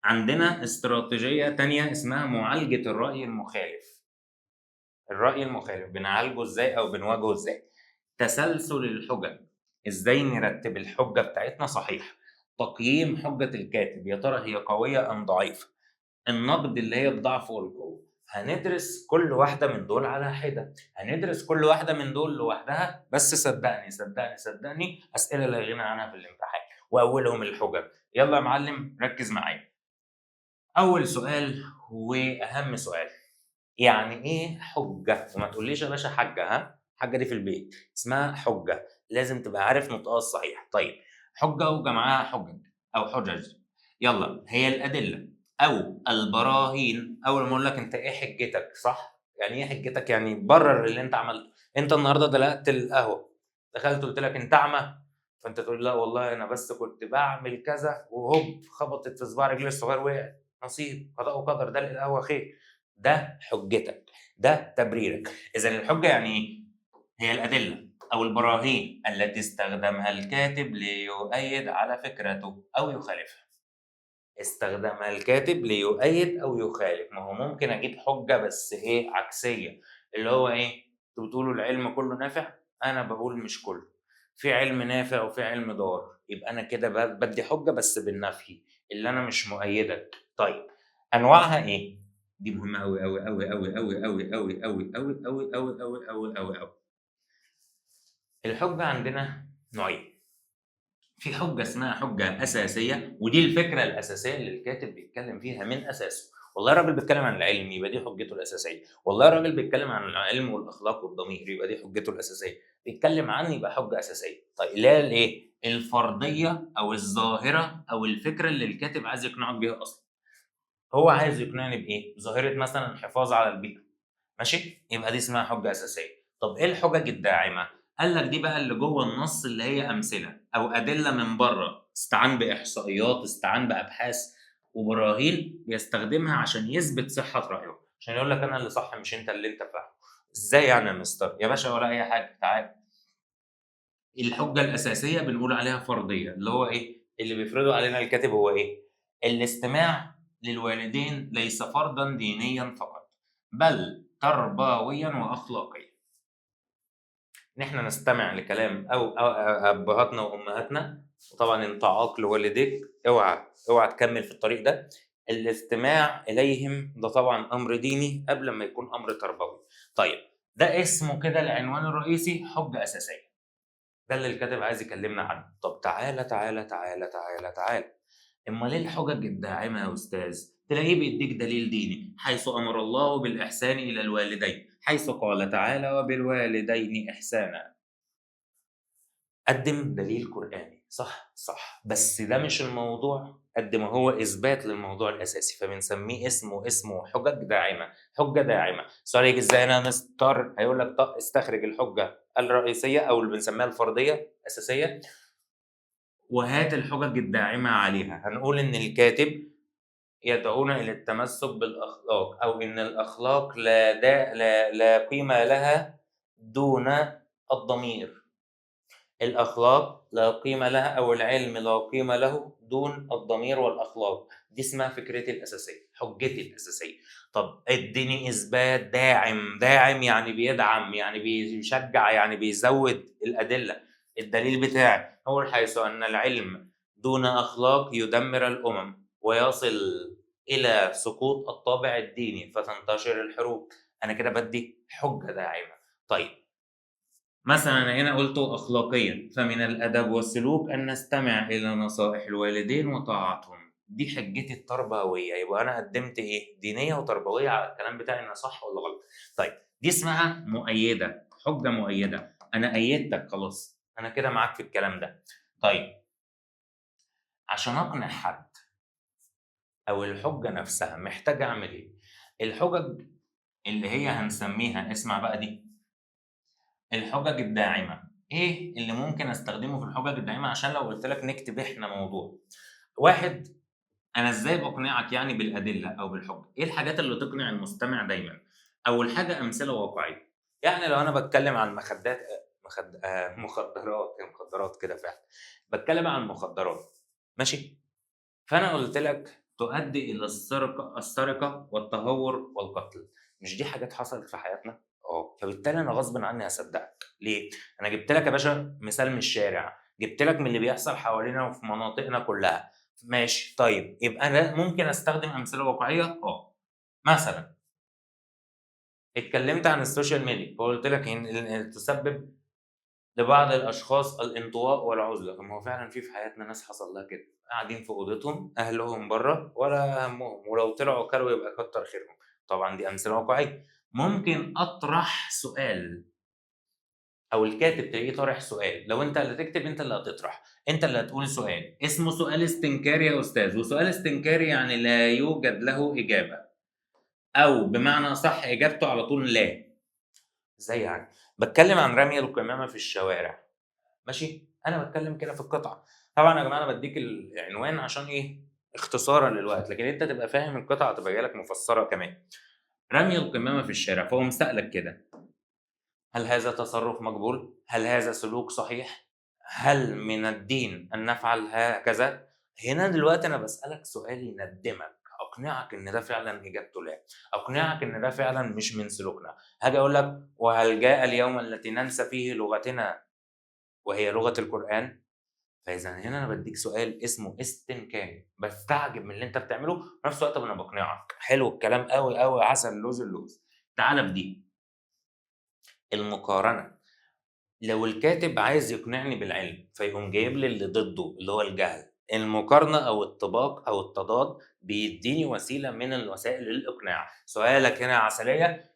[SPEAKER 1] عندنا استراتيجية تانية اسمها معالجة الراي المخالف. الراي المخالف بنعالجه ازاي او بنواجهه ازاي؟ تسلسل الحجج، ازاي نرتب الحجة بتاعتنا صحيح. تقييم حجه الكاتب، يا ترى هي قوية ام ضعيفة. النقد اللي هي الضعف والقوه. هندرس كل واحدة من دول على حدة، هندرس كل واحدة من دول لوحدها، بس صدقني صدقني صدقني أسئلة لا غنى عنها في الامتحان، وأولهم الحجج. يلا يا معلم ركز معايا. أول سؤال وأهم سؤال، يعني إيه حجة؟ وما تقوليش يا باشا حجة، ها؟ حجة دي في البيت، اسمها حجة، لازم تبقى عارف نطقها الصحيح. طيب حجة وجمعها حجج أو حجج. يلا، هي الأدلة أو البراهين. أول ما أقول لك أنت إيه حجتك، صح؟ يعني إيه حجتك؟ يعني برر اللي أنت عملته. أنت النهارده دلقت القهوة، دخلت قلت لك أنت أعمى، فأنت تقول لا والله أنا بس كنت بعمل كذا وهوب خبطت في صباع رجلي الصغير وقعت، نصيب، قضاء وقدر، دلق القهوة خير. ده حجتك، ده تبريرك. إذا الحجة يعني إيه؟ هي الأدلة أو البراهين التي استخدمها الكاتب ليؤيد على فكرته أو يخالفها. استخدمها الكاتب ليؤيد او يخالف. ما هو ممكن اجيب حجه بس ايه؟ عكسية، اللي هو ايه؟ انتوا بتقولوا العلم كله نافع، انا بقول مش كله، في علم نافع وفي علم ضار، يبقى انا كده بدي حجه بس بالنفي، اللي انا مش مؤيدك. طيب انواعها ايه؟ دي مهمة قوي قوي قوي قوي قوي قوي قوي قوي قوي قوي قوي قوي قوي قوي قوي. الحجة عندنا نوعين. في حجة اسمها حجة أساسية، ودي الفكرة الأساسية اللي الكاتب بيتكلم فيها من أساسه. والله الراجل بيتكلم عن العلم يبقى دي حجته الأساسية، والله الراجل بيتكلم عن العلم والأخلاق والضمير يبقى دي حجته الأساسية، بيتكلم عن يبقى حجة أساسية. طيب اللي هي الإيه؟ الفرضية أو الظاهرة أو الفكرة اللي الكاتب عايز يقنعك بيها أصلا. هو عايز يقنعني بإيه؟ ظاهرة مثلا الحفاظ على البيئة. ماشي؟ يبقى دي اسمها حجة أساسية. طب إيه الحجج الداعمة؟ قال لك دي بقى اللي جوه النص، اللي هي امثلة او ادلة من بره، استعان باحصائيات، استعان بابحاث وبراهين بيستخدمها عشان يثبت صحة رايه، عشان يقول لك انا اللي صح مش انت اللي انت فاهمه. ازاي يعني يا مستر؟ يا باشا ولا اي حاجة، تعال. الحجة الاساسية بنقول عليها فرضية، اللي هو ايه؟ اللي بيفرضه علينا الكاتب هو ايه؟ الاستماع للوالدين ليس فرضا دينيا فقط، بل تربويا واخلاقيا. ان احنا نستمع لكلام او ابهاتنا وامهاتنا، وطبعا انت عاق لوالديك، اوعى اوعى تكمل في الطريق ده. الاستماع اليهم ده طبعا امر ديني قبل ما يكون امر تربوي. طيب ده اسمه كده العنوان الرئيسي، حجه اساسية، ده اللي الكاتب عايز يكلمنا عنه. طب تعالى تعالى تعالى تعالى تعالى، امال ايه الحجج الداعمة يا استاذ؟ تلاقيه بيديك دليل ديني، حيث امر الله بالاحسان الى الوالدين، حيث قال تعالى وبالوالدين احسانا. قدم دليل قراني، صح صح، بس ده مش الموضوع قد ما هو اثبات للموضوع الاساسي، فبنسميه اسمه حجج داعمه. حجه داعمه، السؤال يجي ازاي انا مستر؟ هيقول لك طب استخرج الحجة الرئيسية او اللي بنسميها الفرضية الاساسية وهات الحجج الداعمة عليها. هنقول ان الكاتب يدعونا الى التمسك بالاخلاق، او ان الاخلاق لا قيمة لها دون الضمير. الاخلاق لا قيمة لها او العلم لا قيمة له دون الضمير والاخلاق. دي اسمها فكرتي الاساسية، حجتي الاساسية. طب اديني اثبات داعم. داعم يعني بيدعم، يعني بيشجع، يعني بيزود الادلة. الدليل بتاعي هو حيث ان العلم دون اخلاق يدمر الامم ويصل الى سقوط الطابع الديني فتنتشر الحروب. انا كده بدي حجه داعمه. طيب مثلا أنا هنا قلت أخلاقيا، فمن الأدب والسلوك أن نستمع إلى نصائح الوالدين وطاعتهم. دي حجتي التربوية، يبقى أنا قدمت إيه؟ دينية وتربوية على الكلام بتاعي إنه صح ولا غلط. طيب دي اسمها مؤيدة، حجة مؤيدة، أنا أيدتك خلاص، أنا كده معاك في الكلام ده. طيب عشان أقنع حد أو الحجة نفسها محتاج أعمل إيه؟ الحجج اللي هي هنسميها، اسمع بقى دي، الحجج الداعمة. ايه اللي ممكن استخدمه في الحجج الداعمة؟ عشان لو قلت لك نكتب احنا موضوع واحد، انا ازاي بقنعك يعني بالادلة او بالحجة؟ ايه الحاجات اللي تقنع المستمع دايما؟ اول حاجة امثلة واقعية. يعني لو انا بتكلم عن مخدات، مخدرات، مخدرات كده فعلا، بتكلم عن المخدرات ماشي، فانا قلت لك تؤدي الى السرقة والتهور والقتل. مش دي حاجات حصلت في حياتنا؟ فبالتالي انا غصب عني هصدقك. ليه؟ انا جبت لك يا باشا مثال من الشارع، جبت لك من اللي بيحصل حوالينا وفي مناطقنا كلها. ماشي، طيب يبقى انا ممكن استخدم امثلة واقعية. مثلا اتكلمت عن ال social media فقلت لك ان تسبب لبعض الاشخاص الانطواء والعزلة. طب ما هو فعلا في حياتنا ناس حصل لها كده، قاعدين في اوضتهم اهلهم بره ولا همهم، ولو طلعوا كلوا يبقى كتر خيرهم. طبعا دي امثلة واقعية. ممكن اطرح سؤال، او الكاتب تلاقيه طارح سؤال، لو انت اللي تكتب انت اللي هتطرح، انت اللي هتقول سؤال اسمه سؤال استنكاري يا استاذ. وسؤال استنكاري يعني لا يوجد له اجابه، او بمعنى صح اجابته على طول لا. ازاي يعني؟ بتكلم عن رمي القمامة في الشوارع، ماشي، انا بتكلم كده في القطعة. طبعا يا جماعة انا بديك العنوان عشان ايه؟ اختصارا للوقت، لكن انت تبقى فاهم القطعة تبقى جايلك مفسره كمان. رمي القمامة في الشارع، فهو مسألك كده، هل هذا تصرف مقبول؟ هل هذا سلوك صحيح؟ هل من الدين أن نفعل هكذا؟ هنا دلوقتي أنا بسألك سؤال يندمك، أقنعك إن ده فعلا إجابته لا، أقنعك إن ده فعلا مش من سلوكنا. هاجي أقول لك وهل جاء اليوم التي ننسى فيه لغتنا وهي لغة القرآن؟ فإذا هنا أنا بديك سؤال اسمه استنكاري، بستعجب من اللي أنت بتعمله، في نفس الوقت أنا بقنعك. حلو الكلام قوي قوي، عسل اللوز اللوز. تعالى في دي المقارنة. لو الكاتب عايز يقنعني بالعلم فيقوم جايب لي اللي ضده اللي هو الجهل. المقارنة أو الطباق أو التضاد بيديني وسيلة من الوسائل للإقناع. سؤالك هنا يا عسلية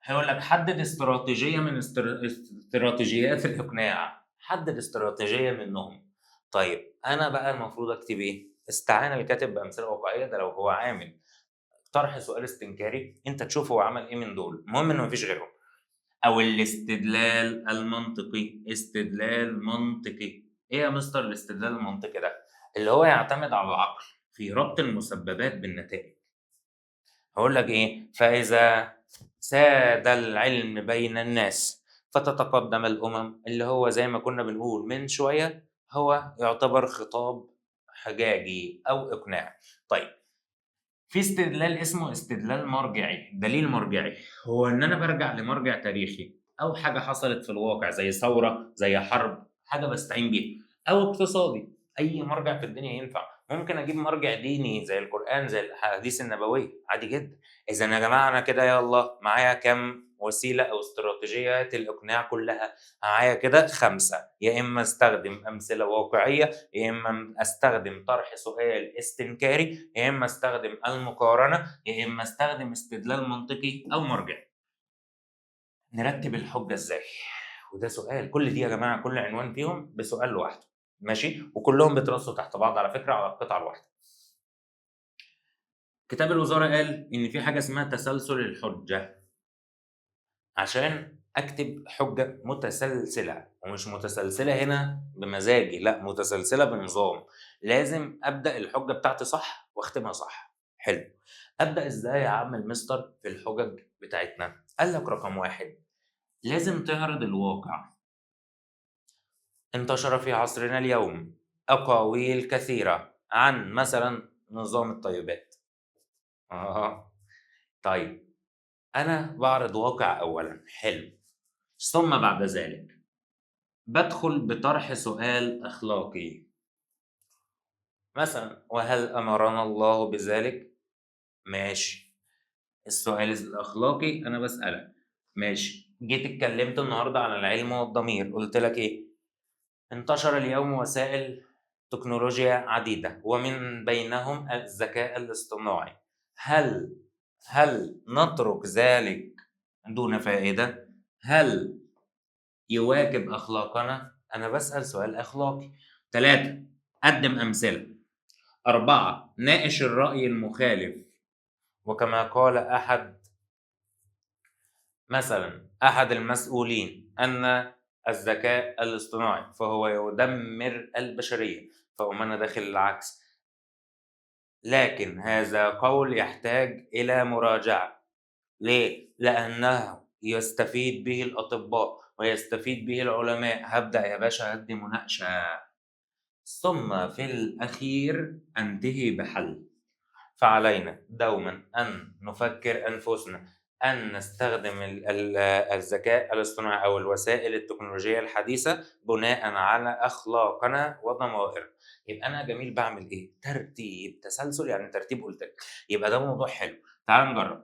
[SPEAKER 1] هيقول لك حدد استراتيجية من استراتيجيات الإقناع، حدد استراتيجية منهم. طيب أنا بقى المفروض أكتب إيه؟ استعان الكاتب بأمثلة واقعية، ده لو هو عامل طرح سؤال استنكاري أنت تشوف هو عمل إيه من دول، المهم إنه مفيش غيرهم. أو الاستدلال المنطقي. استدلال منطقي، إيه يا مستر الاستدلال المنطقي ده؟ اللي هو يعتمد على العقل في ربط المسببات بالنتائج. هقول لك إيه؟ فإذا ساد العلم بين الناس فتتقدم الأمم، اللي هو زي ما كنا بنقول من شوية هو يعتبر خطاب حجاجي أو إقناع. طيب في استدلال اسمه استدلال مرجعي، دليل مرجعي، هو إن أنا برجع لمرجع تاريخي أو حاجة حصلت في الواقع زي ثورة، زي حرب، حاجة بستعين بيها، أو اقتصادي، أي مرجع في الدنيا ينفع. ممكن أجيب مرجع ديني زي القرآن زي الأحاديث النبوية، عادي جدا. إذا يا جماعة أنا كده يلا معايا كام وسيلة أو استراتيجيات الإقناع كلها؟ معايا كده 5، يا إما أستخدم أمثلة واقعية، يا إما أستخدم طرح سؤال استنكاري، يا إما أستخدم المقارنة، يا إما أستخدم استدلال منطقي أو مرجعي. نرتب الحجة إزاي؟ وده سؤال، كل دي يا جماعة كل عنوان فيهم بسؤال لوحده. ماشي، وكلهم بيترصوا تحت بعض على فكرة على القطعة الواحدة. كتاب الوزارة قال ان في حاجة اسمها تسلسل الحجة، عشان اكتب حجه متسلسله، ومش متسلسله هنا بمزاجي، لا متسلسله بنظام. لازم ابدا الحجة بتاعتي صح واختمها صح. حلو، ابدا ازاي يا عم المستر في الحجج بتاعتنا؟ قال لك رقم 1 لازم تعرض الواقع. انتشر في عصرنا اليوم اقاويل كثيرة عن مثلا نظام الطيبات. طيب انا بعرض واقع اولا، حلو، ثم بعد ذلك بدخل بطرح سؤال اخلاقي، مثلا وهل امرنا الله بذلك؟ ماشي، السؤال الاخلاقي انا بسالك. ماشي، جيت اتكلمت النهارده عن العلم والضمير، قلت لك ايه؟ انتشر اليوم وسائل تكنولوجيا عديدة ومن بينهم الذكاء الاصطناعي، هل نترك ذلك دون فائدة؟ هل يواكب اخلاقنا؟ انا بسال سؤال اخلاقي. 3 قدم امثلة. 4 ناقش الراي المخالف، وكما قال احد مثلا احد المسؤولين ان الذكاء الاصطناعي فهو يدمر البشرية، فأقوم انا داخل العكس، لكن هذا قول يحتاج الى مراجعه. ليه؟ لانه يستفيد به الاطباء ويستفيد به العلماء. هبدا يا باشا هدي مناقشة، ثم في الاخير انتهي بحل. فعلينا دوما ان نفكر انفسنا ان نستخدم الذكاء الاصطناعي او الوسائل التكنولوجية الحديثة بناء على اخلاقنا وضمائرنا. يبقى انا جميل بعمل ايه؟ ترتيب تسلسل، يعني ترتيب قلت لك. يبقى ده موضوع حلو، تعال نجرب.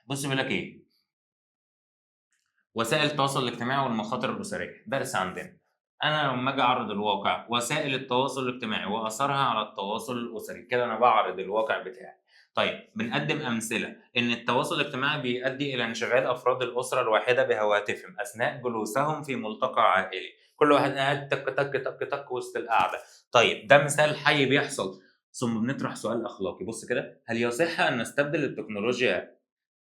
[SPEAKER 1] بص بيقول لك ايه؟ وسائل التواصل الاجتماعي والمخاطر الاسرية، درس عندنا. انا لما اجي اعرض الواقع، وسائل التواصل الاجتماعي واثرها على التواصل الاسري، كده انا بعرض الواقع بتاعي. طيب بنقدم امثلة ان التواصل الاجتماعي بيؤدي الى انشغال افراد الاسرة الواحدة بهواتفهم اثناء جلوسهم في ملتقى عائلي، كل واحد قاعد تك تك تك تك وسط القعدة. طيب ده مثال حي بيحصل. ثم بنطرح سؤال اخلاقي، بص كده، هل يصح ان نستبدل التكنولوجيا،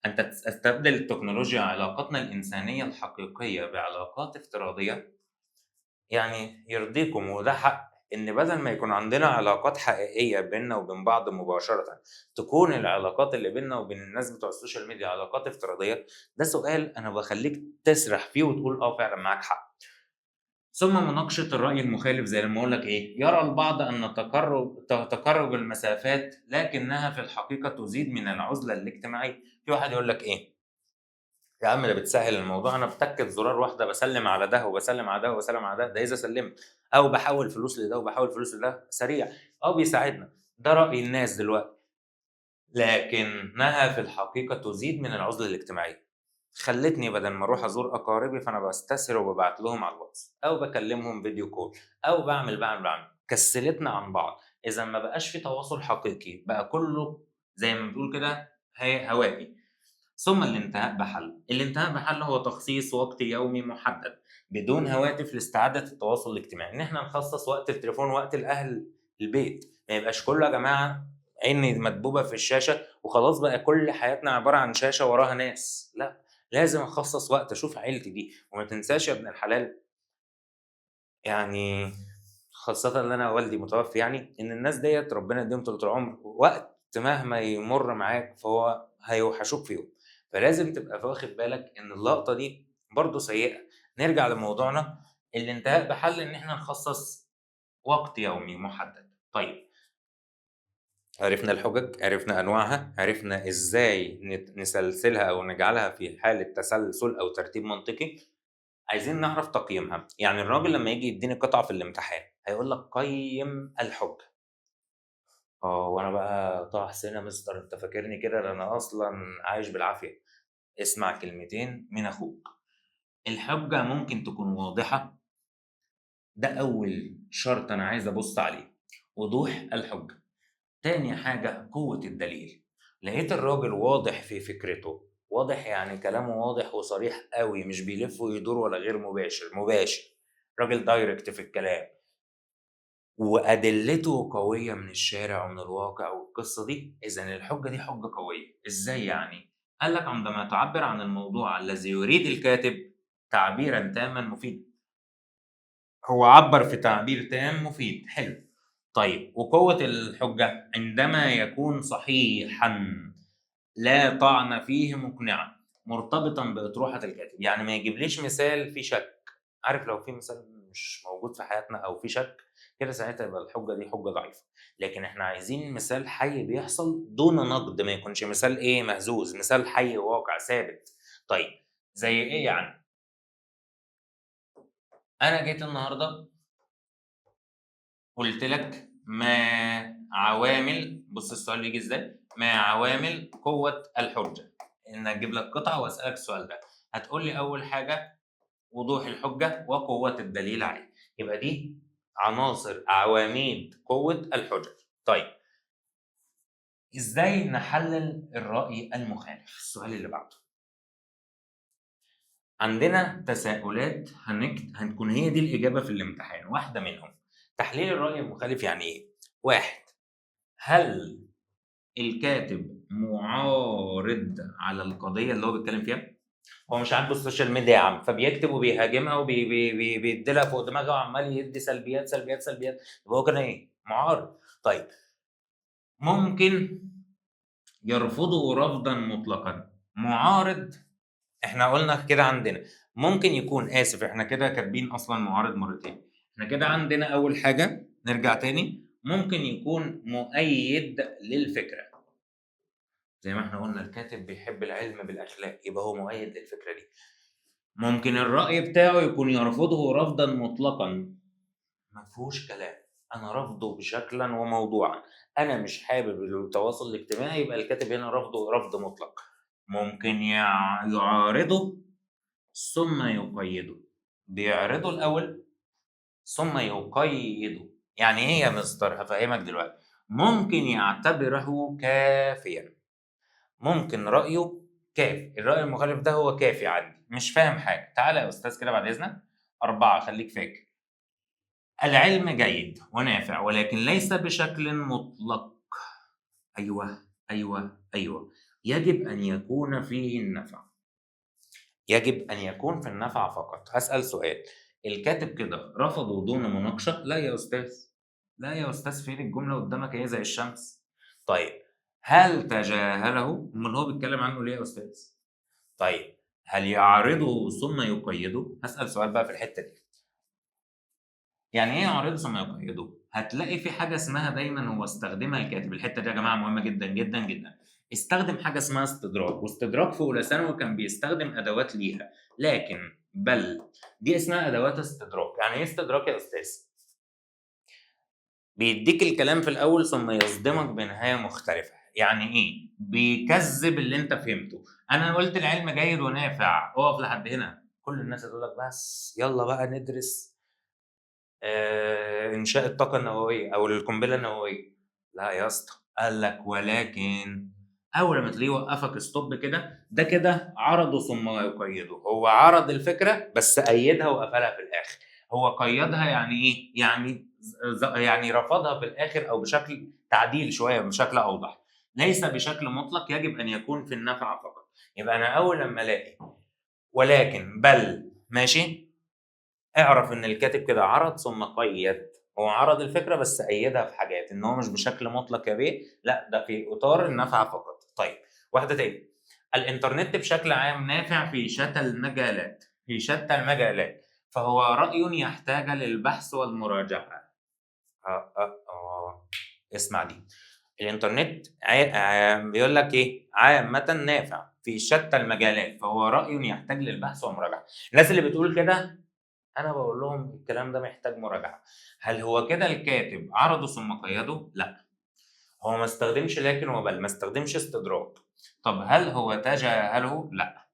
[SPEAKER 1] ان تستبدل التكنولوجيا علاقاتنا الانسانية الحقيقية بعلاقات افتراضية؟ يعني يرضيكم، وده حق، ان بدل ما يكون عندنا علاقات حقيقية بيننا وبين بعض مباشرة، تكون العلاقات اللي بيننا وبين الناس بتوع ال social media علاقات افتراضية؟ ده سؤال انا بخليك تسرح فيه وتقول اه فعلا معاك حق. ثم مناقشة الراي المخالف، زي لما اقول لك ايه؟ يرى البعض ان تقرب المسافات لكنها في الحقيقة تزيد من العزلة الاجتماعية. في واحد يقول لك ايه؟ يا عم ده بتسهل الموضوع، انا بتكت زرار واحدة بسلم على ده وبسلم على ده وبسلم على ده، ده اذا سلمت، او بحول فلوس لده وبحول فلوس لده سريع، او بيساعدنا. ده راي الناس دلوقتي، لكنها في الحقيقة تزيد من العزلة الاجتماعية. خلتني بدل ما اروح ازور اقاربي فانا بستسهل وببعت لهم على الواتس، او بكلمهم video call، او بعمل بعمل بعمل. كسلتنا عن بعض. اذا ما بقاش في تواصل حقيقي، بقى كله زي ما بنقول كده هوائي. ثم الانتهاء بحل. الانتهاء بحل هو تخصيص وقت يومي محدد بدون هواتف لاستعادة التواصل الاجتماعي، ان احنا نخصص وقت التليفون وقت الاهل البيت، ما يبقاش كله يا جماعة عيني مدبوبة في الشاشة وخلاص بقى كل حياتنا عبارة عن شاشة وراها ناس. لا، لازم اخصص وقت اشوف عيلتي دي. وما تنساش يا ابن الحلال، يعني خاصة ان انا والدي متوفي، يعني ان الناس ديت ربنا يديهم طول العمر، وقت مهما يمر معاك فهو هيوحشوك فيهم، فلازم تبقى واخد بالك ان اللقطة دي برضو سيئه. نرجع لموضوعنا، الانتهاء بحل ان احنا نخصص وقت يومي محدد. طيب عرفنا الحجج، عرفنا انواعها، عرفنا ازاي نسلسلها او نجعلها في حاله تسلسل او ترتيب منطقي. عايزين نعرف تقييمها. يعني الراجل لما يجي يديني قطعه في الامتحان هيقول لك قيم الحجة. وانا بقى طه حسين يا مستر، انت فاكرني كده؟ ده انا اصلا عايش بالعافية. اسمع كلمتين من اخوك. الحجة ممكن تكون واضحة، ده اول شرط انا عايز ابص عليه، وضوح الحجة. تاني حاجة قوة الدليل. لقيت الراجل واضح في فكرته، واضح يعني كلامه واضح وصريح قوي، مش بيلف ويدور ولا غير مباشر، مباشر، راجل direct في الكلام. وأدلته قوية من الشارع ومن الواقع والقصة دي، إذًا الحجة دي حجة قوية. إزاي يعني؟ قال لك عندما تعبر عن الموضوع الذي يريد الكاتب تعبيرًا تامًا مفيد. هو عبّر في تعبير تام مفيد، حلو. طيب وقوة الحجة عندما يكون صحيحًا لا طعن فيه مقنعًا، مرتبطًا بأطروحة الكاتب، يعني ما يجيبليش مثال فيه شك. عارف لو في مثال مش موجود في حياتنا أو في شك، كده ساعتها يبقى الحجة دي حجة ضعيفة، لكن إحنا عايزين مثال حي بيحصل دون نقد، ما يكونش مثال إيه مهزوز، مثال حي واقع ثابت. طيب زي إيه يعني؟ أنا جيت النهارده قلت لك ما عوامل، بص السؤال بيجي إزاي؟ ما عوامل قوة الحجة؟ إن أجيب لك قطعة وأسألك السؤال ده، هتقول لي أول حاجة وضوح الحجة وقوة الدليل عليه، يبقى دي عناصر عواميد قوة الحجة. طيب إزاي نحلل الرأي المخالف؟ السؤال اللي بعده. عندنا تساؤلات هتكون هي دي الإجابة في الامتحان، واحدة منهم تحليل الرأي المخالف يعني إيه؟ واحد، هل الكاتب معارض على القضية اللي هو بيتكلم فيها؟ هو مش عاجبه ال social media يا عم، فبيكتب وبيهاجمها وبيديلها فوق دماغها وعمال يدي سلبيات سلبيات سلبيات، يبقى هو كده إيه؟ معارض. طيب ممكن يرفضه رفضا مطلقا، معارض احنا قلنا كده عندنا ممكن يكون، آسف احنا كده كاتبين أصلا معارض مرتين، احنا كده عندنا أول حاجة نرجع تاني، ممكن يكون مؤيد للفكرة، زي ما احنا قلنا الكاتب بيحب العلم بالأخلاق، يبقى هو مؤيد للفكرة دي. ممكن الرأي بتاعه يكون يرفضه رفضا مطلقا، ما فيهوش كلام، أنا رافضه بشكلا وموضوعا، أنا مش حابب التواصل الاجتماعي، يبقى الكاتب هنا رفضه رفض مطلق. ممكن يعارضه ثم يقيده، بيعرضه الأول ثم يقيده. يعني إيه يا مستر؟ هفهمك دلوقتي. ممكن يعتبره كافيا، ممكن رأيه كافي، الرأي المخالف ده هو كافي عندي، مش فاهم حاجة. تعالى يا أستاذ كده بعد إذنك. 4، خليك فاكر، العلم جيد ونافع ولكن ليس بشكل مطلق. أيوه أيوه أيوه، يجب أن يكون فيه النفع، يجب أن يكون في النفع فقط. هسأل سؤال، الكاتب كده رفضه دون مناقشة؟ لا يا أستاذ، لا يا أستاذ، فين الجملة قدامك اهي زي الشمس. طيب هل تجاهله؟ أمال هو بيتكلم عنه ليه يا أستاذ؟ طيب هل يعرضه ثم يقيده؟ هسأل سؤال بقى في الحتة دي، يعني ايه يعرضه ثم يقيده؟ هتلاقي في حاجة اسمها دايما هو استخدمها الكاتب، الحتة دي يا جماعة مهمة جدا جدا جدا، استخدم حاجة اسمها استدراك، واستدراك في أولى ثانوي كان بيستخدم أدوات ليها، لكن بل دي اسمها أدوات استدراك. يعني ايه استدراك يا أستاذ؟ بيديك الكلام في الأول ثم يصدمك بنهاية مختلفة. يعني ايه؟ بيكذب اللي انت فهمته. أنا قلت العلم جيد ونافع، اقف لحد هنا، كل الناس هتقول لك بس يلا بقى ندرس إنشاء الطاقة النووية أو القنبلة النووية. لا يا اسطى، قال لك ولكن. أول ما تلاقيه وقفك ستوب كده، ده كده عرضه ثم يقيده. هو عرض الفكرة بس أيدها وقفلها في الآخر. هو قيدها يعني إيه؟ يعني رفضها في الآخر أو بشكل تعديل شوية بشكل أوضح، ليس بشكل مطلق، يجب أن يكون في النفع فقط. يبقى أنا أول لما ألاقي ولكن بل ماشي، اعرف إن الكاتب كده عرض ثم قيد. هو عرض الفكرة بس أيدها في حاجات، إن هو مش بشكل مطلق يا بيه، لا ده في إطار النفع فقط. طيب واحدة تاني، الإنترنت بشكل عام نافع في شتى المجالات، في شتى المجالات، فهو رأي يحتاج للبحث والمراجعة. اسمع دي، الإنترنت بيقول لك إيه؟ عامة نافع في شتى المجالات، فهو رأي يحتاج للبحث والمراجعة. الناس اللي بتقول كده أنا بقول لهم الكلام ده محتاج مراجعة. هل هو كده الكاتب عرضه ثم قيده؟ لا، هو ما استخدمش لكن وبل، ما استخدمش استدراك. طب هل هو تجاهله؟ لا.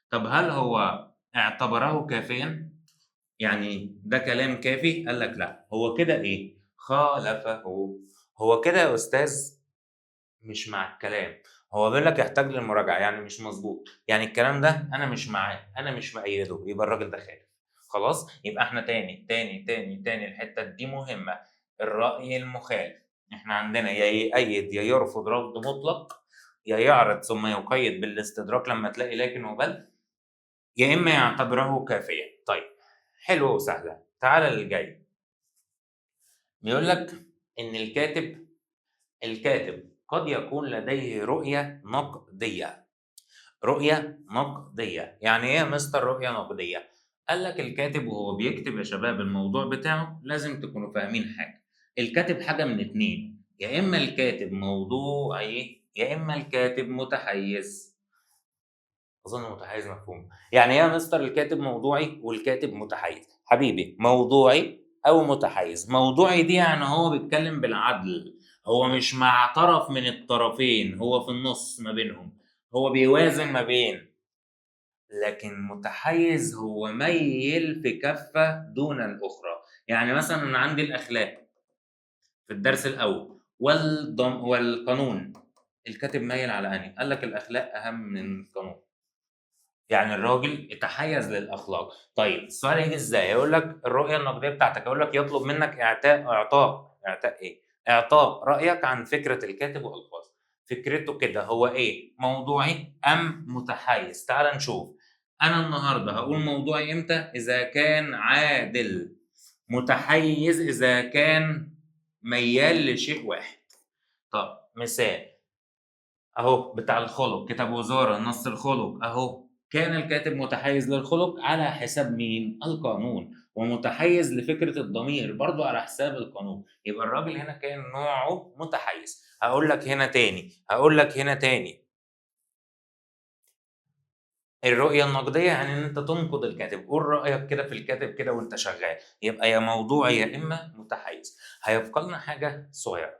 [SPEAKER 1] طب هل هو اعتبره كافيا؟ يعني ده كلام كافي؟ قال لك لا. هو كده ايه؟ خالفه. هو كده يا استاذ مش مع الكلام، هو بيقول لك يحتاج للمراجعة، يعني مش مظبوط، يعني الكلام ده انا مش معاه، انا مش مأيده، يبقى الراجل ده خالف. خلاص، يبقى احنا تاني تاني تاني تاني الحتة دي مهمة. الرأي المخالف. احنا عندنا يا يأيد يا يرفض رفض مطلق، يا يعرض ثم يقيد بالاستدراك لما تلاقي لكن وبل، يا إما يعتبره كافيا. طيب حلوة وسهلة. تعال للجاي. بيقول لك إن الكاتب قد يكون لديه رؤية نقدية. رؤية نقدية يعني إيه يا مستر رؤية نقدية؟ قال لك الكاتب وهو بيكتب يا شباب الموضوع بتاعه لازم تكونوا فاهمين حاجة. الكاتب حاجة من اتنين، يا إما الكاتب موضوعي يا إما الكاتب متحيز. أظن متحيز مفهوم. يعني إيه يا مستر الكاتب موضوعي والكاتب متحيز؟ حبيبي موضوعي أو متحيز. موضوعي دي يعني هو بيتكلم بالعدل، هو مش مع طرف من الطرفين، هو في النص ما بينهم، هو بيوازن ما بين. لكن متحيز هو ميل في كفة دون الأخرى. يعني مثلا أنا عندي الأخلاق في الدرس الأول والقانون، الكاتب مايل على أنهي؟ قال لك الأخلاق أهم من القانون. يعني الراجل اتحيز للأخلاق. طيب السؤال هيجي إزاي؟ يقول لك الرؤية النقدية بتاعتك، يقول لك يطلب منك إعطاء رأيك عن فكرة الكاتب وألفاظه. فكرته كده هو إيه؟ موضوعي أم متحيز؟ تعال نشوف. أنا النهاردة هقول موضوعي إمتى؟ إذا كان عادل. متحيز إذا كان ميال لشيء واحد. طب مثال أهو بتاع الخلق، كتاب وزارة نص الخلق أهو، كان الكاتب متحيز للخلق على حساب مين؟ القانون. ومتحيز لفكرة الضمير برضو على حساب القانون. يبقى الراجل هنا كان نوعه متحيز. هقول لك هنا تاني، الرؤية النقدية يعني ان انت تنقد الكاتب، قول رأيك كده في الكاتب كده وانت شغال. يبقى يا موضوعي يا اما متحيز. هيبقى لنا حاجة صغيرة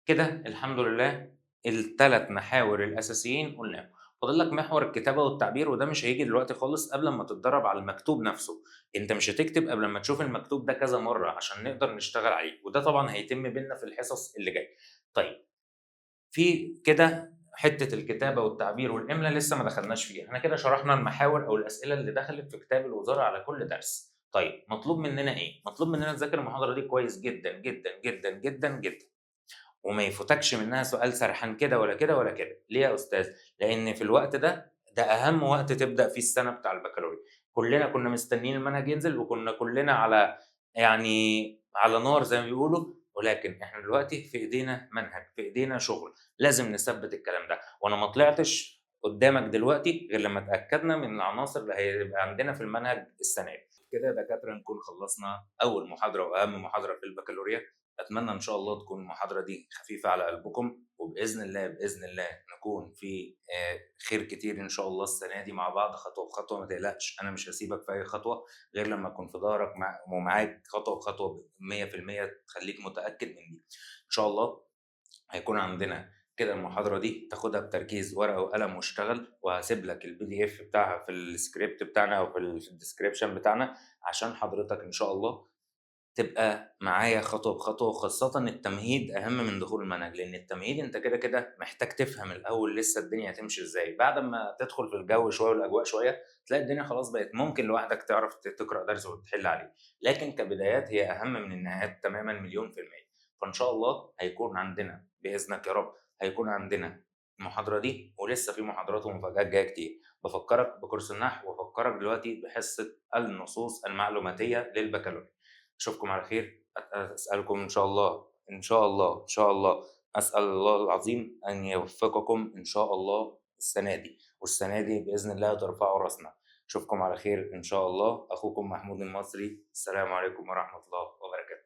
[SPEAKER 1] كده الحمد لله، الثلاث محاور الاساسيين قلناهم. فاضل لك محور الكتابة والتعبير، وده مش هيجي دلوقتي خالص قبل ما تتدرب على المكتوب نفسه. انت مش هتكتب قبل ما تشوف المكتوب ده كذا مرة عشان نقدر نشتغل عليه، وده طبعا هيتم بينا في الحصص اللي جاية. طيب في كده حتة الكتابة والتعبير والاملاء لسه ما دخلناش فيها. احنا كده شرحنا المحاور او الاسئلة اللي دخلت في كتاب الوزارة على كل درس. طيب مطلوب مننا ايه؟ مطلوب مننا نذاكر المحاضرة دي كويس جدا جدا جدا جدا جدا، وما يفوتكش منها سؤال سرحان كده ولا كده ولا كده. ليه يا استاذ؟ لان في الوقت ده اهم وقت تبدا فيه السنة بتاع البكالوريا. كلنا كنا مستنيين المنهج ينزل، وكنا كلنا على يعني على نار زي ما بيقولوا، ولكن احنا دلوقتي في ايدينا منهج، في ايدينا شغل، لازم نثبت الكلام ده. وانا ما طلعتش قدامك دلوقتي غير لما اتاكدنا من العناصر اللي هيبقى عندنا في المنهج السنة دي. كده يا دكاترة نكون خلصنا اول محاضرة واهم محاضرة في البكالوريا. اتمنى ان شاء الله تكون المحاضرة دي خفيفة على قلبكم، وباذن الله باذن الله نكون في خير كتير ان شاء الله السنة دي مع بعض خطوة بخطوة. ما تقلقش، انا مش هسيبك في اي خطوة غير لما اكون في ظهرك ومعاك خطوة بخطوة 100%، تخليك متاكد من دي. ان شاء الله هيكون عندنا كده المحاضرة دي تاخدها بتركيز، ورقة وقلم واشتغل، وهسيب لك ال PDF بتاعها في السكريبت بتاعنا او في ال description بتاعنا، عشان حضرتك ان شاء الله تبقى معايا خطوة بخطوة. وخاصة التمهيد اهم من دخول المنهج، لان التمهيد انت كده كده محتاج تفهم الاول لسه الدنيا هتمشي ازاي. بعد ما تدخل في الجو شوية والاجواء شوية تلاقي الدنيا خلاص بقت ممكن لوحدك تعرف تقرا درس وتحل عليه، لكن كبدايات هي اهم من النهايات تماما 100%. فان شاء الله هيكون عندنا باذنك يا رب، هيكون عندنا المحاضرة دي، ولسه في محاضرات ومفاجآت جاية كتير. بفكرك بكورس النحو، وبفكرك دلوقتي بحصة النصوص المعلوماتيه للبكالوريا. اشوفكم على خير. اسالكم ان شاء الله ان شاء الله ان شاء الله، اسال الله العظيم ان يوفقكم ان شاء الله السنة دي، والسنة دي باذن الله ترفعوا راسنا. اشوفكم على خير ان شاء الله. اخوكم محمود المصري، السلام عليكم ورحمة الله وبركاته.